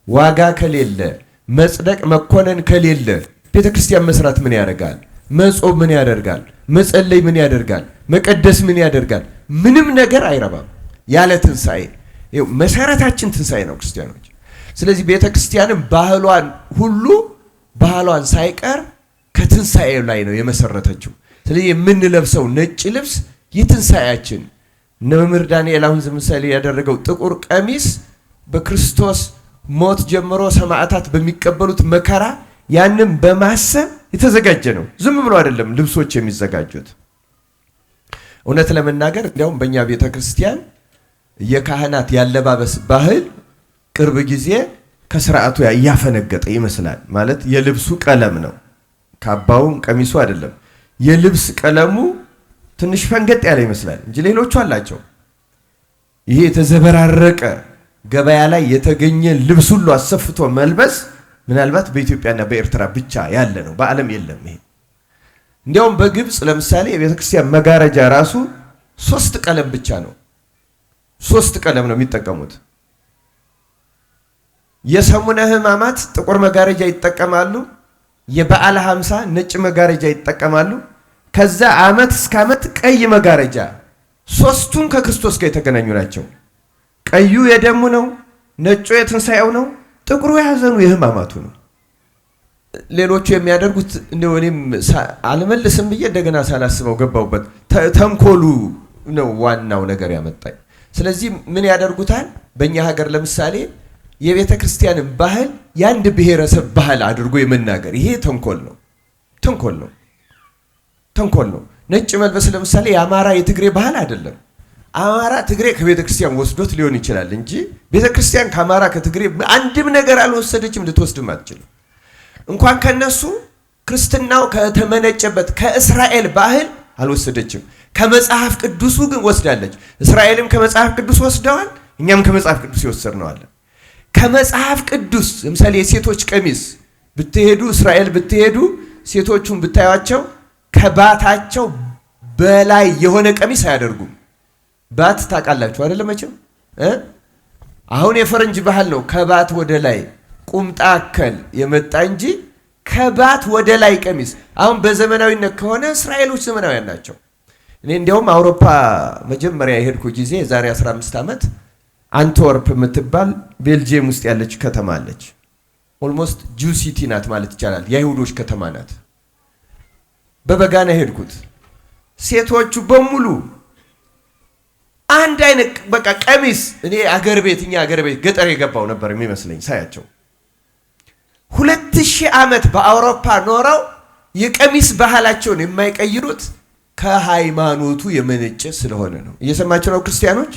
ዋጋ ከሌለ፣ መጽደቅ መኮነን ከሌለ ቤተ ክርስቲያን መስራት ምን ያደርጋል? መጾም ምን ያደርጋል? መጸለይ ምን ያደርጋል? መቀደስ ምን ያደርጋል? ምንም ነገር አይረባም ያለ ትንሣኤ። ይኸው መሰረታችን ትንሣኤ ነው ክርስቲያኖች። ስለዚህ ቤተ ክርስቲያንም ባህሏን ሁሉ፣ ባህሏን ሳይቀር ከትንሣኤ ላይ ነው የመሰረተችው። ስለዚህ የምንለብሰው ነጭ ልብስ የትንሣኤያችን፣ እነ መምህር ዳንኤል አሁን ምሳሌ ያደረገው ጥቁር ቀሚስ በክርስቶስ ሞት ጀምሮ ሰማዕታት በሚቀበሉት መከራ ያንን በማሰብ የተዘጋጀ ነው። ዝም ብሎ አይደለም ልብሶች የሚዘጋጁት። እውነት ለመናገር እንዲያውም በእኛ ቤተ ክርስቲያን የካህናት ያለባበስ ባህል ቅርብ ጊዜ ከስርዓቱ እያፈነገጠ ይመስላል። ማለት የልብሱ ቀለም ነው፣ ካባውም ቀሚሱ አይደለም። የልብስ ቀለሙ ትንሽ ፈንገጥ ያለ ይመስላል እንጂ ሌሎቹ አላቸው። ይሄ የተዘበራረቀ ገበያ ላይ የተገኘ ልብስ ሁሉ አሰፍቶ መልበስ ምናልባት በኢትዮጵያና በኤርትራ ብቻ ያለ ነው፣ በዓለም የለም። ይሄ እንዲያውም በግብፅ ለምሳሌ የቤተ ክርስቲያን መጋረጃ ራሱ ሶስት ቀለም ብቻ ነው። ሶስት ቀለም ነው የሚጠቀሙት። የሰሙነ ሕማማት ጥቁር መጋረጃ ይጠቀማሉ። የበዓለ 50 ነጭ መጋረጃ ይጠቀማሉ። ከዛ ዓመት እስከ ዓመት ቀይ መጋረጃ። ሶስቱም ከክርስቶስ ጋር የተገናኙ ናቸው። ቀዩ የደሙ ነው፣ ነጩ የትንሣኤው ነው፣ ጥቁሩ የሐዘኑ የሕማማቱ ነው። ሌሎቹ የሚያደርጉት እንደው እኔም አልመልስም ብዬ እንደገና ሳላስበው ገባሁበት። ተንኮሉ ነው ዋናው ነገር ያመጣኝ። ስለዚህ ምን ያደርጉታል? በእኛ ሀገር ለምሳሌ የቤተ ክርስቲያንን ባህል የአንድ ብሔረሰብ ባህል አድርጎ የመናገር ይሄ ተንኮል ነው፣ ተንኮል ነው፣ ተንኮል ነው። ነጭ መልበስ ለምሳሌ የአማራ የትግሬ ባህል አይደለም። አማራ ትግሬ ከቤተ ክርስቲያን ወስዶት ሊሆን ይችላል እንጂ ቤተ ክርስቲያን ከአማራ ከትግሬ አንድም ነገር አልወሰደችም፣ ልትወስድም አትችልም። እንኳን ከነሱ ክርስትናው ከተመነጨበት ከእስራኤል ባህል አልወሰደችም። ከመጽሐፍ ቅዱሱ ግን ወስዳለች። እስራኤልም ከመጽሐፍ ቅዱስ ወስደዋል፣ እኛም ከመጽሐፍ ቅዱስ የወሰድነው አለ። ከመጽሐፍ ቅዱስ ለምሳሌ የሴቶች ቀሚስ ብትሄዱ፣ እስራኤል ብትሄዱ፣ ሴቶቹን ብታዩቸው ከባታቸው በላይ የሆነ ቀሚስ አያደርጉም። ባት ታውቃላችሁ አይደለ? መቼም አሁን የፈረንጅ ባህል ነው ከባት ወደ ላይ ቁምጣ አከል የመጣ እንጂ ከባት ወደ ላይ ቀሚስ አሁን በዘመናዊነት ከሆነ እስራኤሎች ዘመናዊያን ናቸው። እኔ እንዲያውም አውሮፓ መጀመሪያ የሄድኩ ጊዜ የዛሬ 15 ዓመት አንትወርፕ የምትባል ቤልጅየም ውስጥ ያለች ከተማ አለች። Almost Jew city ናት ማለት ይቻላል። የአይሁዶች ከተማ ናት። በበጋ ነው የሄድኩት። ሴቶቹ በሙሉ አንድ አይነት በቃ ቀሚስ፣ እኔ አገር ቤት እኛ አገር ቤት ገጠር የገባው ነበር የሚመስለኝ ሳያቸው። 2000 ዓመት በአውሮፓ ኖረው የቀሚስ ባህላቸውን የማይቀይሩት ከሃይማኖቱ የመነጨ ስለሆነ ነው። እየሰማችሁ ነው ክርስቲያኖች?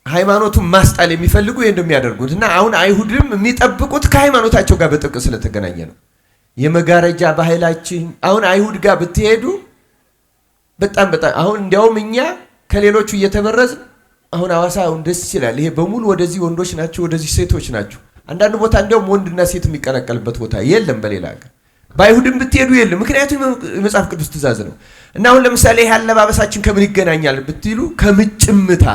ሃይማኖቱን ማስጣል የሚፈልጉ ይህን እንደሚያደርጉት እና አሁን አይሁድም የሚጠብቁት ከሃይማኖታቸው ጋር በጥብቅ ስለተገናኘ ነው። የመጋረጃ ባህላችን አሁን አይሁድ ጋር ብትሄዱ በጣም በጣም አሁን እንዲያውም እኛ ከሌሎቹ እየተበረዝን አሁን ሐዋሳ አሁን ደስ ይላል። ይሄ በሙሉ ወደዚህ ወንዶች ናቸው፣ ወደዚህ ሴቶች ናቸው። አንዳንድ ቦታ እንዲያውም ወንድና ሴት የሚቀላቀልበት ቦታ የለም። በሌላ ሀገር በአይሁድም ብትሄዱ የለም። ምክንያቱም የመጽሐፍ ቅዱስ ትእዛዝ ነው። እና አሁን ለምሳሌ ይህ አለባበሳችን ከምን ይገናኛል ብትሉ ከምጭምታ፣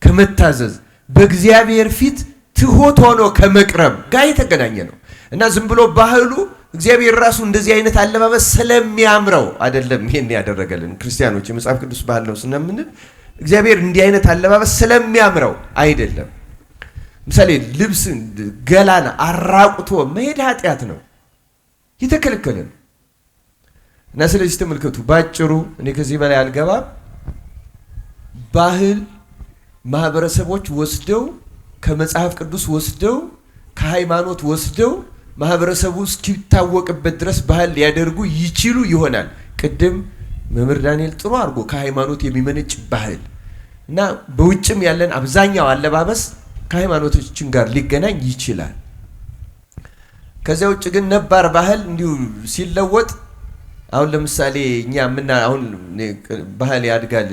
ከመታዘዝ፣ በእግዚአብሔር ፊት ትሁት ሆኖ ከመቅረብ ጋር የተገናኘ ነው። እና ዝም ብሎ ባህሉ እግዚአብሔር ራሱ እንደዚህ አይነት አለባበስ ስለሚያምረው አይደለም ይሄን ያደረገልን። ክርስቲያኖች የመጽሐፍ ቅዱስ ባህል ነው ስንል እግዚአብሔር እንዲህ አይነት አለባበስ ስለሚያምረው አይደለም። ምሳሌ ልብስ ገላን አራቁቶ መሄድ ኃጢአት ነው፣ የተከለከለ ነው። እና ስለዚህ ተመልከቱ፣ ባጭሩ እኔ ከዚህ በላይ አልገባም። ባህል ማህበረሰቦች ወስደው ከመጽሐፍ ቅዱስ ወስደው ከሃይማኖት ወስደው ማህበረሰቡ እስኪታወቅበት ድረስ ባህል ሊያደርጉ ይችሉ ይሆናል። ቅድም መምህር ዳንኤል ጥሩ አድርጎ ከሃይማኖት የሚመነጭ ባህል እና በውጭም ያለን አብዛኛው አለባበስ ከሃይማኖቶችን ጋር ሊገናኝ ይችላል። ከዚያ ውጭ ግን ነባር ባህል እንዲሁ ሲለወጥ አሁን ለምሳሌ እኛ አሁን ባህል ያድጋል፣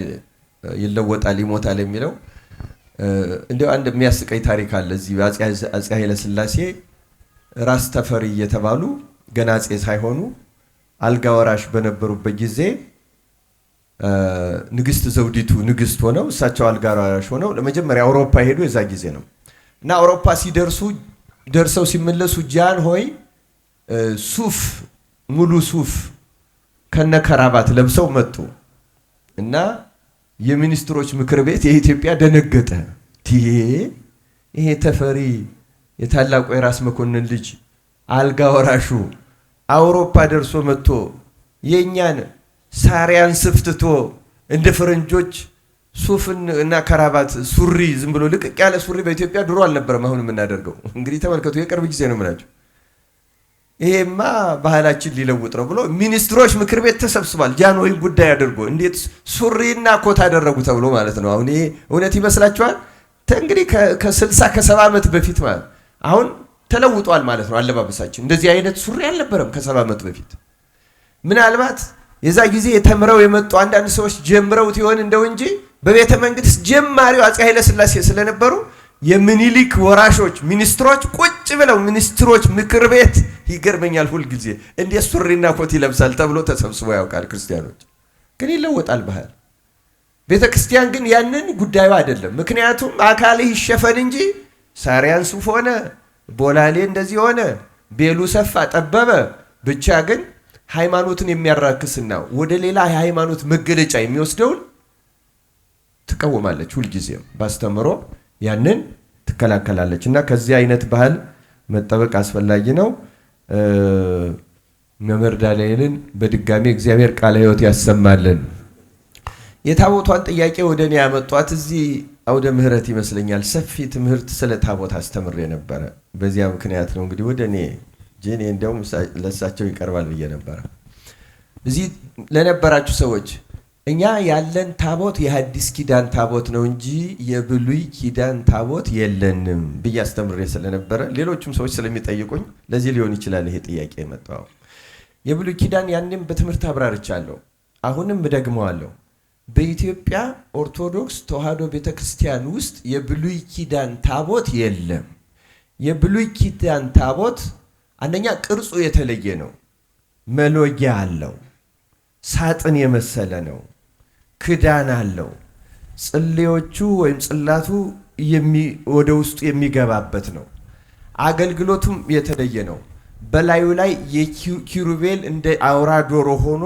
ይለወጣል፣ ይሞታል የሚለው እንዲያው አንድ የሚያስቀኝ ታሪክ አለ። እዚህ አፄ ኃይለ ሥላሴ ራስ ተፈሪ እየተባሉ ገና አፄ ሳይሆኑ አልጋ ወራሽ በነበሩበት ጊዜ ንግስት ዘውዲቱ ንግስት ሆነው እሳቸው አልጋ ወራሽ ሆነው ለመጀመሪያ አውሮፓ ሄዱ። የዛ ጊዜ ነው እና አውሮፓ ሲደርሱ ደርሰው ሲመለሱ ጃንሆይ ሱፍ ሙሉ ሱፍ ከነከራባት ለብሰው መጡ እና የሚኒስትሮች ምክር ቤት የኢትዮጵያ ደነገጠ። ይሄ ተፈሪ የታላቁ የራስ መኮንን ልጅ አልጋ ወራሹ አውሮፓ ደርሶ መጥቶ የእኛን ሳሪያን ስፍትቶ እንደ ፈረንጆች ሱፍን እና ከራባት ሱሪ ዝም ብሎ ልቅቅ ያለ ሱሪ በኢትዮጵያ ድሮ አልነበረም። አሁን የምናደርገው እንግዲህ ተመልከቱ፣ የቅርብ ጊዜ ነው የምላቸው። ይሄማ ባህላችን ሊለውጥ ነው ብሎ ሚኒስትሮች ምክር ቤት ተሰብስቧል። ጃንሆይ ጉዳይ አድርጎ እንዴት ሱሪና ኮት አደረጉ ተብሎ ማለት ነው። አሁን ይሄ እውነት ይመስላችኋል? እንግዲህ ከ60 ከ70 ዓመት በፊት ማለት አሁን ተለውጧል ማለት ነው አለባበሳችን። እንደዚህ አይነት ሱሪ አልነበረም ከ70 ዓመት በፊት። ምናልባት የዛ ጊዜ የተምረው የመጡ አንዳንድ ሰዎች ጀምረውት ይሆን እንደው እንጂ በቤተ መንግስት ጀማሪው አፄ ኃይለ ሥላሴ ስለነበሩ የሚኒሊክ ወራሾች ሚኒስትሮች ቁጭ ብለው ሚኒስትሮች ምክር ቤት ይገርመኛል ሁልጊዜ እንዴት ሱሪና ኮት ይለብሳል ተብሎ ተሰብስቦ ያውቃል። ክርስቲያኖች ግን ይለወጣል ባህል። ቤተ ክርስቲያን ግን ያንን ጉዳዩ አይደለም። ምክንያቱም አካልህ ይሸፈን እንጂ ሳሪያን ሱፍ ሆነ ቦላሌ እንደዚህ ሆነ ቤሉ ሰፋ ጠበበ፣ ብቻ ግን ሃይማኖትን የሚያራክስና ወደ ሌላ የሃይማኖት መገለጫ የሚወስደውን ትቃወማለች። ሁልጊዜም ባስተምሮ ያንን ትከላከላለች። እና ከዚህ አይነት ባህል መጠበቅ አስፈላጊ ነው። መምህር ዳንኤልን በድጋሚ እግዚአብሔር ቃለ ሕይወት ያሰማልን። የታቦቷን ጥያቄ ወደ እኔ ያመጧት እዚህ አውደ ምሕረት ይመስለኛል። ሰፊ ትምህርት ስለ ታቦት አስተምሬ ነበረ። በዚያ ምክንያት ነው እንግዲህ ወደ እኔ እኔ እንደውም ለእሳቸው ይቀርባል ብዬ ነበረ። እዚህ ለነበራችሁ ሰዎች እኛ ያለን ታቦት የሐዲስ ኪዳን ታቦት ነው እንጂ የብሉይ ኪዳን ታቦት የለንም ብዬ አስተምሬ ስለነበረ ሌሎቹም ሰዎች ስለሚጠይቁኝ ለዚህ ሊሆን ይችላል ይሄ ጥያቄ የመጣው። የብሉይ ኪዳን ያንም በትምህርት አብራርቻለሁ፣ አሁንም እደግመዋለሁ። በኢትዮጵያ ኦርቶዶክስ ተዋሕዶ ቤተክርስቲያን ውስጥ የብሉይ ኪዳን ታቦት የለም። የብሉይ ኪዳን ታቦት አንደኛ ቅርጹ የተለየ ነው። መሎጊያ አለው፣ ሳጥን የመሰለ ነው፣ ክዳን አለው። ጽሌዎቹ ወይም ጽላቱ ወደ ውስጡ የሚገባበት ነው። አገልግሎቱም የተለየ ነው። በላዩ ላይ የኪሩቤል እንደ አውራ ዶሮ ሆኖ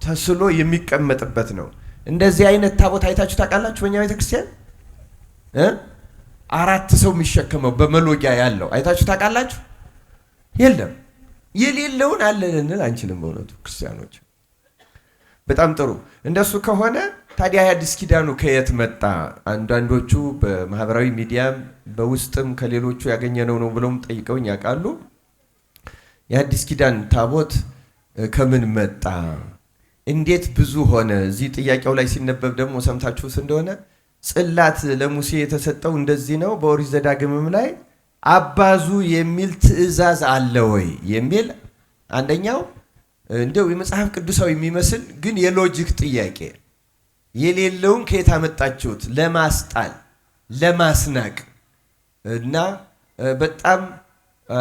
ተስሎ የሚቀመጥበት ነው። እንደዚህ አይነት ታቦት አይታችሁ ታውቃላችሁ? በእኛ ቤተክርስቲያን አራት ሰው የሚሸከመው በመሎጊያ ያለው አይታችሁ ታውቃላችሁ? የለም። የሌለውን አለ ልንል አንችልም በእውነቱ ክርስቲያኖች። በጣም ጥሩ። እንደሱ ከሆነ ታዲያ የአዲስ ኪዳኑ ከየት መጣ? አንዳንዶቹ በማህበራዊ ሚዲያም በውስጥም ከሌሎቹ ያገኘነው ነው ብለውም ጠይቀውኝ ያውቃሉ። የአዲስ ኪዳን ታቦት ከምን መጣ? እንዴት ብዙ ሆነ? እዚህ ጥያቄው ላይ ሲነበብ ደግሞ ሰምታችሁት እንደሆነ ጽላት ለሙሴ የተሰጠው እንደዚህ ነው። በኦሪት ዘዳግምም ላይ አባዙ የሚል ትእዛዝ አለ ወይ የሚል አንደኛው እንደው የመጽሐፍ ቅዱሳዊ የሚመስል ግን የሎጂክ ጥያቄ፣ የሌለውን ከየት አመጣችሁት ለማስጣል ለማስናቅ እና በጣም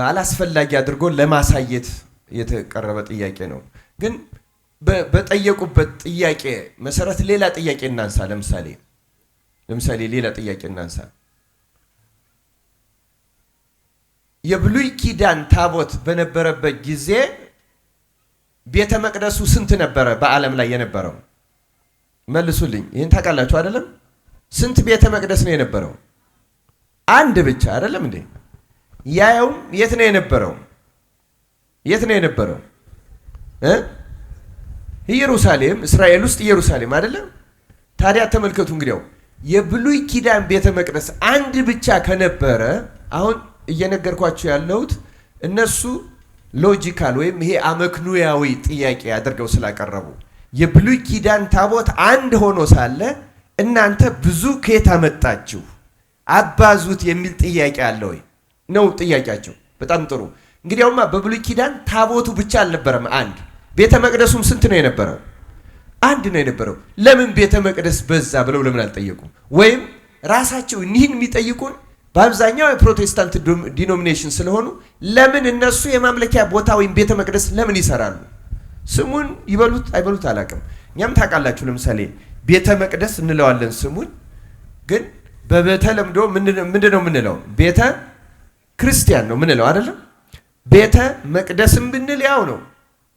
አላስፈላጊ አድርጎ ለማሳየት የተቀረበ ጥያቄ ነው። ግን በጠየቁበት ጥያቄ መሰረት ሌላ ጥያቄ እናንሳ። ለምሳሌ ሌላ ጥያቄ እናንሳ። የብሉይ ኪዳን ታቦት በነበረበት ጊዜ ቤተ መቅደሱ ስንት ነበረ በዓለም ላይ የነበረው? መልሱልኝ። ይህን ታውቃላችሁ አይደለም? ስንት ቤተ መቅደስ ነው የነበረው? አንድ ብቻ አይደለም እንዴ? ያውም የት ነው የነበረው? የት ነው የነበረው? ኢየሩሳሌም፣ እስራኤል ውስጥ ኢየሩሳሌም አይደለም? ታዲያ ተመልከቱ እንግዲያው የብሉይ ኪዳን ቤተ መቅደስ አንድ ብቻ ከነበረ፣ አሁን እየነገርኳቸው ያለሁት እነሱ logical ወይም ይሄ አመክንዮአዊ ጥያቄ አድርገው ስላቀረቡ፣ የብሉይ ኪዳን ታቦት አንድ ሆኖ ሳለ እናንተ ብዙ ከየት አመጣችሁ አባዙት የሚል ጥያቄ አለ ወይ ነው ጥያቄያቸው። በጣም ጥሩ። እንግዲያውማ በብሉይ ኪዳን ታቦቱ ብቻ አልነበረም አንድ፣ ቤተ መቅደሱም ስንት ነው የነበረው? አንድ ነው የነበረው። ለምን ቤተ መቅደስ በዛ ብለው ለምን አልጠየቁም? ወይም ራሳቸው እኒህን የሚጠይቁን በአብዛኛው የፕሮቴስታንት denomination ስለሆኑ ለምን እነሱ የማምለኪያ ቦታ ወይም ቤተ መቅደስ ለምን ይሰራሉ? ስሙን ይበሉት አይበሉት አላውቅም። እኛም ታውቃላችሁ፣ ለምሳሌ ቤተ መቅደስ እንለዋለን ስሙን፣ ግን በተለምዶ ምንድን ነው የምንለው? ቤተ ክርስቲያን ነው የምንለው አይደለም? ቤተ መቅደስም ብንል ያው ነው።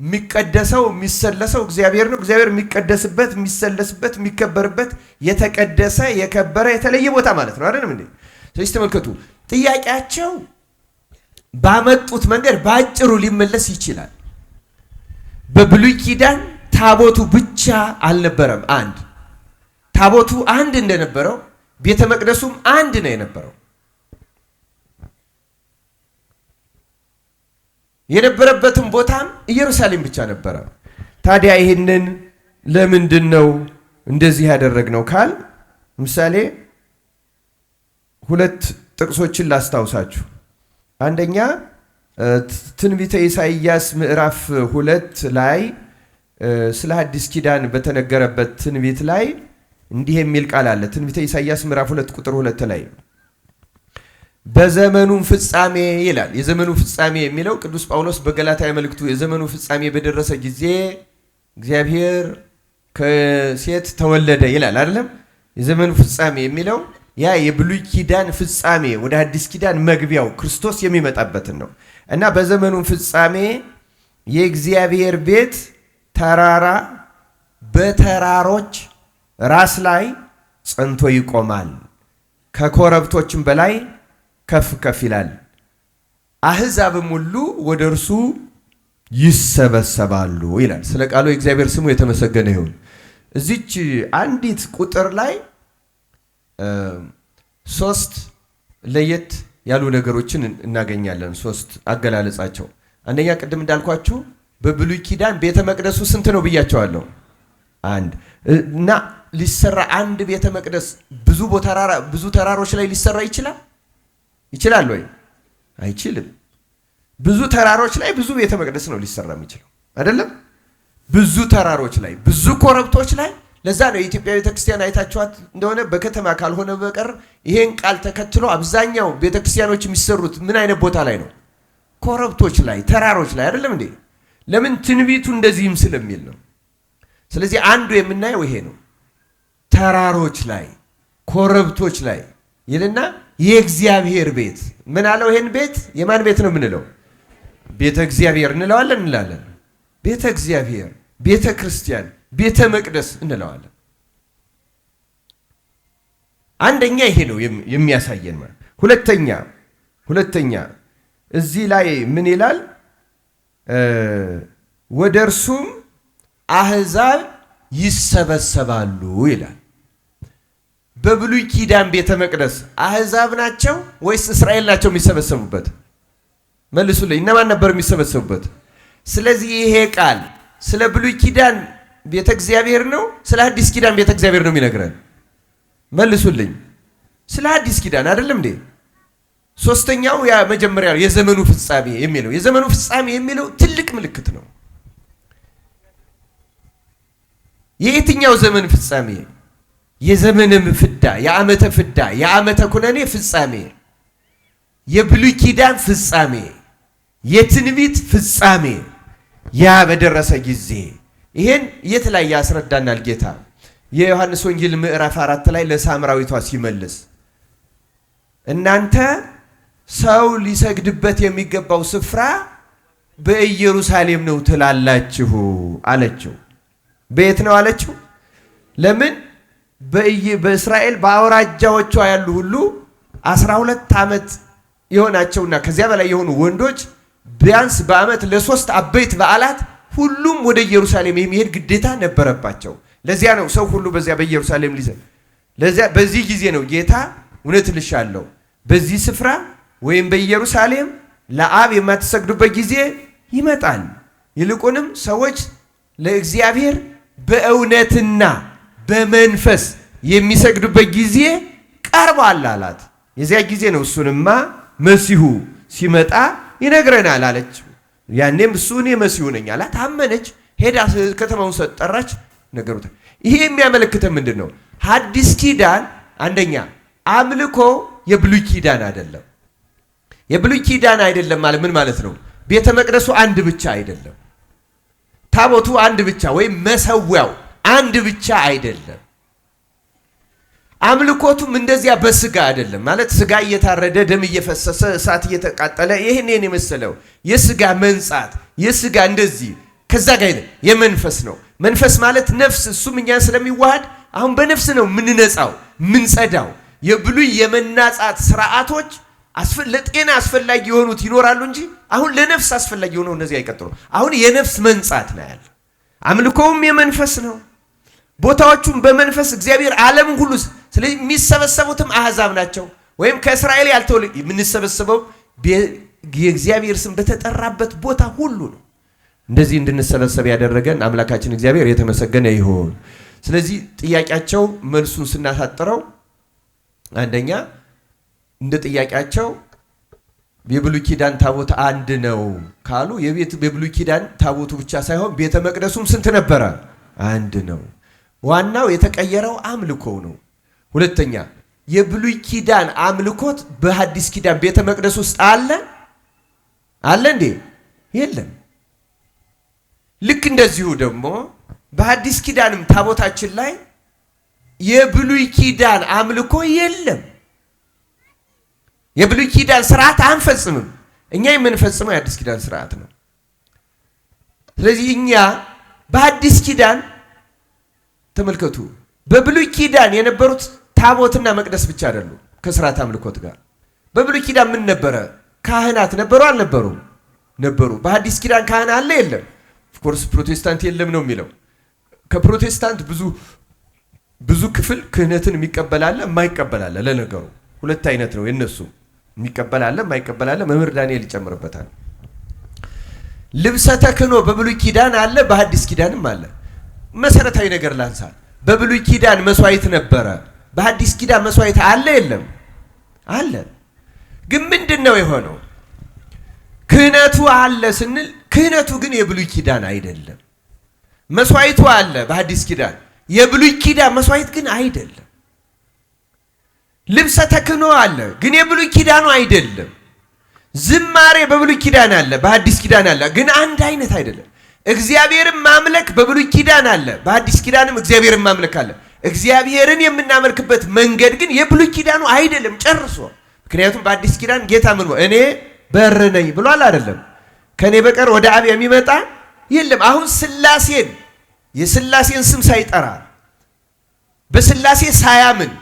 የሚቀደሰው የሚሰለሰው እግዚአብሔር ነው። እግዚአብሔር የሚቀደስበት፣ የሚሰለስበት፣ የሚከበርበት የተቀደሰ የከበረ የተለየ ቦታ ማለት ነው አይደለም እንዴ? ስለዚህ ተመልከቱ፣ ጥያቄያቸው ባመጡት መንገድ በአጭሩ ሊመለስ ይችላል። በብሉይ ኪዳን ታቦቱ ብቻ አልነበረም አንድ። ታቦቱ አንድ እንደነበረው ቤተ መቅደሱም አንድ ነው የነበረው። የነበረበትም ቦታም ኢየሩሳሌም ብቻ ነበረ። ታዲያ ይህንን ለምንድን ነው እንደዚህ ያደረግነው ካል ምሳሌ ሁለት ጥቅሶችን ላስታውሳችሁ። አንደኛ ትንቢተ ኢሳይያስ ምዕራፍ 2 ላይ ስለ አዲስ ኪዳን በተነገረበት ትንቢት ላይ እንዲህ የሚል ቃል አለ። ትንቢተ ኢሳይያስ ምዕራፍ 2 ቁጥር 2 ላይ በዘመኑም ፍጻሜ ይላል። የዘመኑ ፍጻሜ የሚለው ቅዱስ ጳውሎስ በገላትያ መልእክቱ የዘመኑ ፍጻሜ በደረሰ ጊዜ እግዚአብሔር ከሴት ተወለደ ይላል አይደለም? የዘመኑ ፍጻሜ የሚለው ያ የብሉይ ኪዳን ፍጻሜ ወደ አዲስ ኪዳን መግቢያው ክርስቶስ የሚመጣበትን ነው። እና በዘመኑ ፍጻሜ የእግዚአብሔር ቤት ተራራ በተራሮች ራስ ላይ ጸንቶ ይቆማል፣ ከኮረብቶችም በላይ ከፍ ከፍ ይላል፣ አሕዛብም ሁሉ ወደ እርሱ ይሰበሰባሉ ይላል። ስለ ቃሉ የእግዚአብሔር ስሙ የተመሰገነ ይሁን። እዚች አንዲት ቁጥር ላይ ሶስት ለየት ያሉ ነገሮችን እናገኛለን። ሶስት አገላለጻቸው። አንደኛ ቅድም እንዳልኳችሁ በብሉይ ኪዳን ቤተ መቅደሱ ስንት ነው ብያቸዋለሁ? አንድ። እና ሊሰራ አንድ ቤተ መቅደስ ብዙ ተራሮች ላይ ሊሰራ ይችላል? ይችላል ወይ? አይችልም። ብዙ ተራሮች ላይ ብዙ ቤተ መቅደስ ነው ሊሰራ የሚችለው አይደለም? ብዙ ተራሮች ላይ፣ ብዙ ኮረብቶች ላይ። ለዛ ነው የኢትዮጵያ ቤተክርስቲያን አይታችኋት እንደሆነ በከተማ ካልሆነ በቀር ይሄን ቃል ተከትሎ አብዛኛው ቤተክርስቲያኖች የሚሰሩት ምን አይነት ቦታ ላይ ነው? ኮረብቶች ላይ፣ ተራሮች ላይ አይደለም እንዴ? ለምን? ትንቢቱ እንደዚህም ስለሚል ነው። ስለዚህ አንዱ የምናየው ይሄ ነው። ተራሮች ላይ፣ ኮረብቶች ላይ ይልና የእግዚአብሔር ቤት ምን አለው? ይሄን ቤት የማን ቤት ነው የምንለው? ቤተ እግዚአብሔር እንለዋለን እንላለን። ቤተ እግዚአብሔር፣ ቤተ ክርስቲያን፣ ቤተ መቅደስ እንለዋለን። አንደኛ ይሄ ነው የሚያሳየን ማለት። ሁለተኛ እዚህ ላይ ምን ይላል? ወደ እርሱም አሕዛብ ይሰበሰባሉ ይላል። በብሉይ ኪዳን ቤተ መቅደስ አሕዛብ ናቸው ወይስ እስራኤል ናቸው የሚሰበሰቡበት? መልሱልኝ። እነማን ነበር የሚሰበሰቡበት? ስለዚህ ይሄ ቃል ስለ ብሉይ ኪዳን ቤተ እግዚአብሔር ነው ስለ አዲስ ኪዳን ቤተ እግዚአብሔር ነው የሚነግረን? መልሱልኝ። ስለ አዲስ ኪዳን አይደለም እንዴ? ሶስተኛው ያ መጀመሪያ የዘመኑ ፍጻሜ የሚለው፣ የዘመኑ ፍጻሜ የሚለው ትልቅ ምልክት ነው። የየትኛው ዘመን ፍጻሜ? የዘመንም ፍዳ፣ የዓመተ ፍዳ፣ የዓመተ ኩነኔ ፍጻሜ፣ የብሉይ ኪዳን ፍጻሜ፣ የትንቢት ፍጻሜ ያ በደረሰ ጊዜ። ይሄን የት ላይ ያስረዳናል ጌታ? የዮሐንስ ወንጌል ምዕራፍ 4 ላይ ለሳምራዊቷ ሲመልስ እናንተ ሰው ሊሰግድበት የሚገባው ስፍራ በኢየሩሳሌም ነው ትላላችሁ አለችው። በየት ነው አለችው? ለምን? በእስራኤል በአውራጃዎቿ ያሉ ሁሉ 12 ዓመት የሆናቸውና ከዚያ በላይ የሆኑ ወንዶች ቢያንስ በዓመት ለ3 አበይት በዓላት ሁሉም ወደ ኢየሩሳሌም የሚሄድ ግዴታ ነበረባቸው። ለዚያ ነው ሰው ሁሉ በዚያ በኢየሩሳሌም ሊዘ ለዚያ በዚህ ጊዜ ነው ጌታ እውነት እልሻለሁ በዚህ ስፍራ ወይም በኢየሩሳሌም ለአብ የማትሰግዱበት ጊዜ ይመጣል፣ ይልቁንም ሰዎች ለእግዚአብሔር በእውነትና በመንፈስ የሚሰግዱበት ጊዜ ቀርቧል አላት። የዚያ ጊዜ ነው እሱንማ መሲሁ ሲመጣ ይነግረናል አለች። ያኔም እሱ እኔ መሲሁ ነኝ አላት። አመነች። ሄዳ ከተማውን ጠራች፣ ነገሩት። ይሄ የሚያመለክተን ምንድን ነው? ሐዲስ ኪዳን አንደኛ አምልኮ የብሉይ ኪዳን አይደለም። የብሉይ ኪዳን አይደለም ማለት ምን ማለት ነው? ቤተ መቅደሱ አንድ ብቻ አይደለም። ታቦቱ አንድ ብቻ ወይም መሰዊያው አንድ ብቻ አይደለም። አምልኮቱም እንደዚያ በስጋ አይደለም። ማለት ስጋ እየታረደ ደም እየፈሰሰ እሳት እየተቃጠለ ይሄን የመሰለው የስጋ መንጻት የስጋ እንደዚህ ከዛ ጋር አይደለም፣ የመንፈስ ነው። መንፈስ ማለት ነፍስ፣ እሱም እኛን ስለሚዋሃድ አሁን በነፍስ ነው ምንነጻው ምንጸዳው። የብሉይ የመናጻት ስርዓቶች ለጤና አስፈላጊ የሆኑት ይኖራሉ እንጂ አሁን ለነፍስ አስፈላጊ የሆነው እነዚህ አይቀጥሉም። አሁን የነፍስ መንጻት ነው ያለው። አምልኮውም የመንፈስ ነው። ቦታዎቹም በመንፈስ እግዚአብሔር ዓለምን ሁሉ፣ ስለዚህ የሚሰበሰቡትም አሕዛብ ናቸው ወይም ከእስራኤል ያልተወለዱ። የምንሰበሰበው የእግዚአብሔር ስም በተጠራበት ቦታ ሁሉ ነው። እንደዚህ እንድንሰበሰብ ያደረገን አምላካችን እግዚአብሔር የተመሰገነ ይሁን። ስለዚህ ጥያቄያቸው መልሱን ስናሳጥረው አንደኛ እንደ ጥያቄያቸው የብሉይ ኪዳን ታቦት አንድ ነው ካሉ የብሉይ ኪዳን ታቦቱ ብቻ ሳይሆን ቤተ መቅደሱም ስንት ነበረ? አንድ ነው። ዋናው የተቀየረው አምልኮው ነው። ሁለተኛ የብሉይ ኪዳን አምልኮት በሐዲስ ኪዳን ቤተ መቅደስ ውስጥ አለ? አለ እንዴ? የለም። ልክ እንደዚሁ ደግሞ በሐዲስ ኪዳንም ታቦታችን ላይ የብሉይ ኪዳን አምልኮ የለም። የብሉይ ኪዳን ስርዓት አንፈጽምም። እኛ የምንፈጽመው የአዲስ ኪዳን ስርዓት ነው። ስለዚህ እኛ በአዲስ ኪዳን ተመልከቱ፣ በብሉይ ኪዳን የነበሩት ታቦትና መቅደስ ብቻ አይደሉም ከስርዓት አምልኮት ጋር። በብሉይ ኪዳን ምን ነበረ? ካህናት ነበሩ አልነበሩም? ነበሩ። በአዲስ ኪዳን ካህን አለ የለም? Of course ፕሮቴስታንት የለም ነው የሚለው። ከፕሮቴስታንት ብዙ ብዙ ክፍል ክህነትን የሚቀበል አለ፣ የማይቀበል አለ። ለነገሩ ሁለት አይነት ነው የነሱ፣ የሚቀበል አለ፣ የማይቀበል አለ። መምህር ዳንኤል ይጨምርበታል። ልብሰ ተክህኖ በብሉይ ኪዳን አለ፣ በሐዲስ ኪዳንም አለ። መሰረታዊ ነገር ላንሳ። በብሉይ ኪዳን መስዋዕት ነበረ። በሐዲስ ኪዳን መስዋዕት አለ የለም? አለ። ግን ምንድን ነው የሆነው? ክህነቱ አለ ስንል ክህነቱ ግን የብሉይ ኪዳን አይደለም። መስዋዕቱ አለ በሐዲስ ኪዳን፣ የብሉይ ኪዳን መስዋዕት ግን አይደለም። ልብሰ ተክህኖ አለ ግን የብሉይ ኪዳኑ አይደለም። ዝማሬ በብሉይ ኪዳን አለ፣ በሐዲስ ኪዳን አለ፣ ግን አንድ አይነት አይደለም። እግዚአብሔርን ማምለክ በብሉይ ኪዳን አለ፣ በሐዲስ ኪዳንም እግዚአብሔርን ማምለክ አለ። እግዚአብሔርን የምናመልክበት መንገድ ግን የብሉይ ኪዳኑ አይደለም ጨርሶ። ምክንያቱም በአዲስ ኪዳን ጌታ ምን እኔ በር ነኝ ብሏል አይደለም? ከኔ በቀር ወደ አብ የሚመጣ የለም። አሁን ስላሴን የስላሴን ስም ሳይጠራ በስላሴ ሳያምን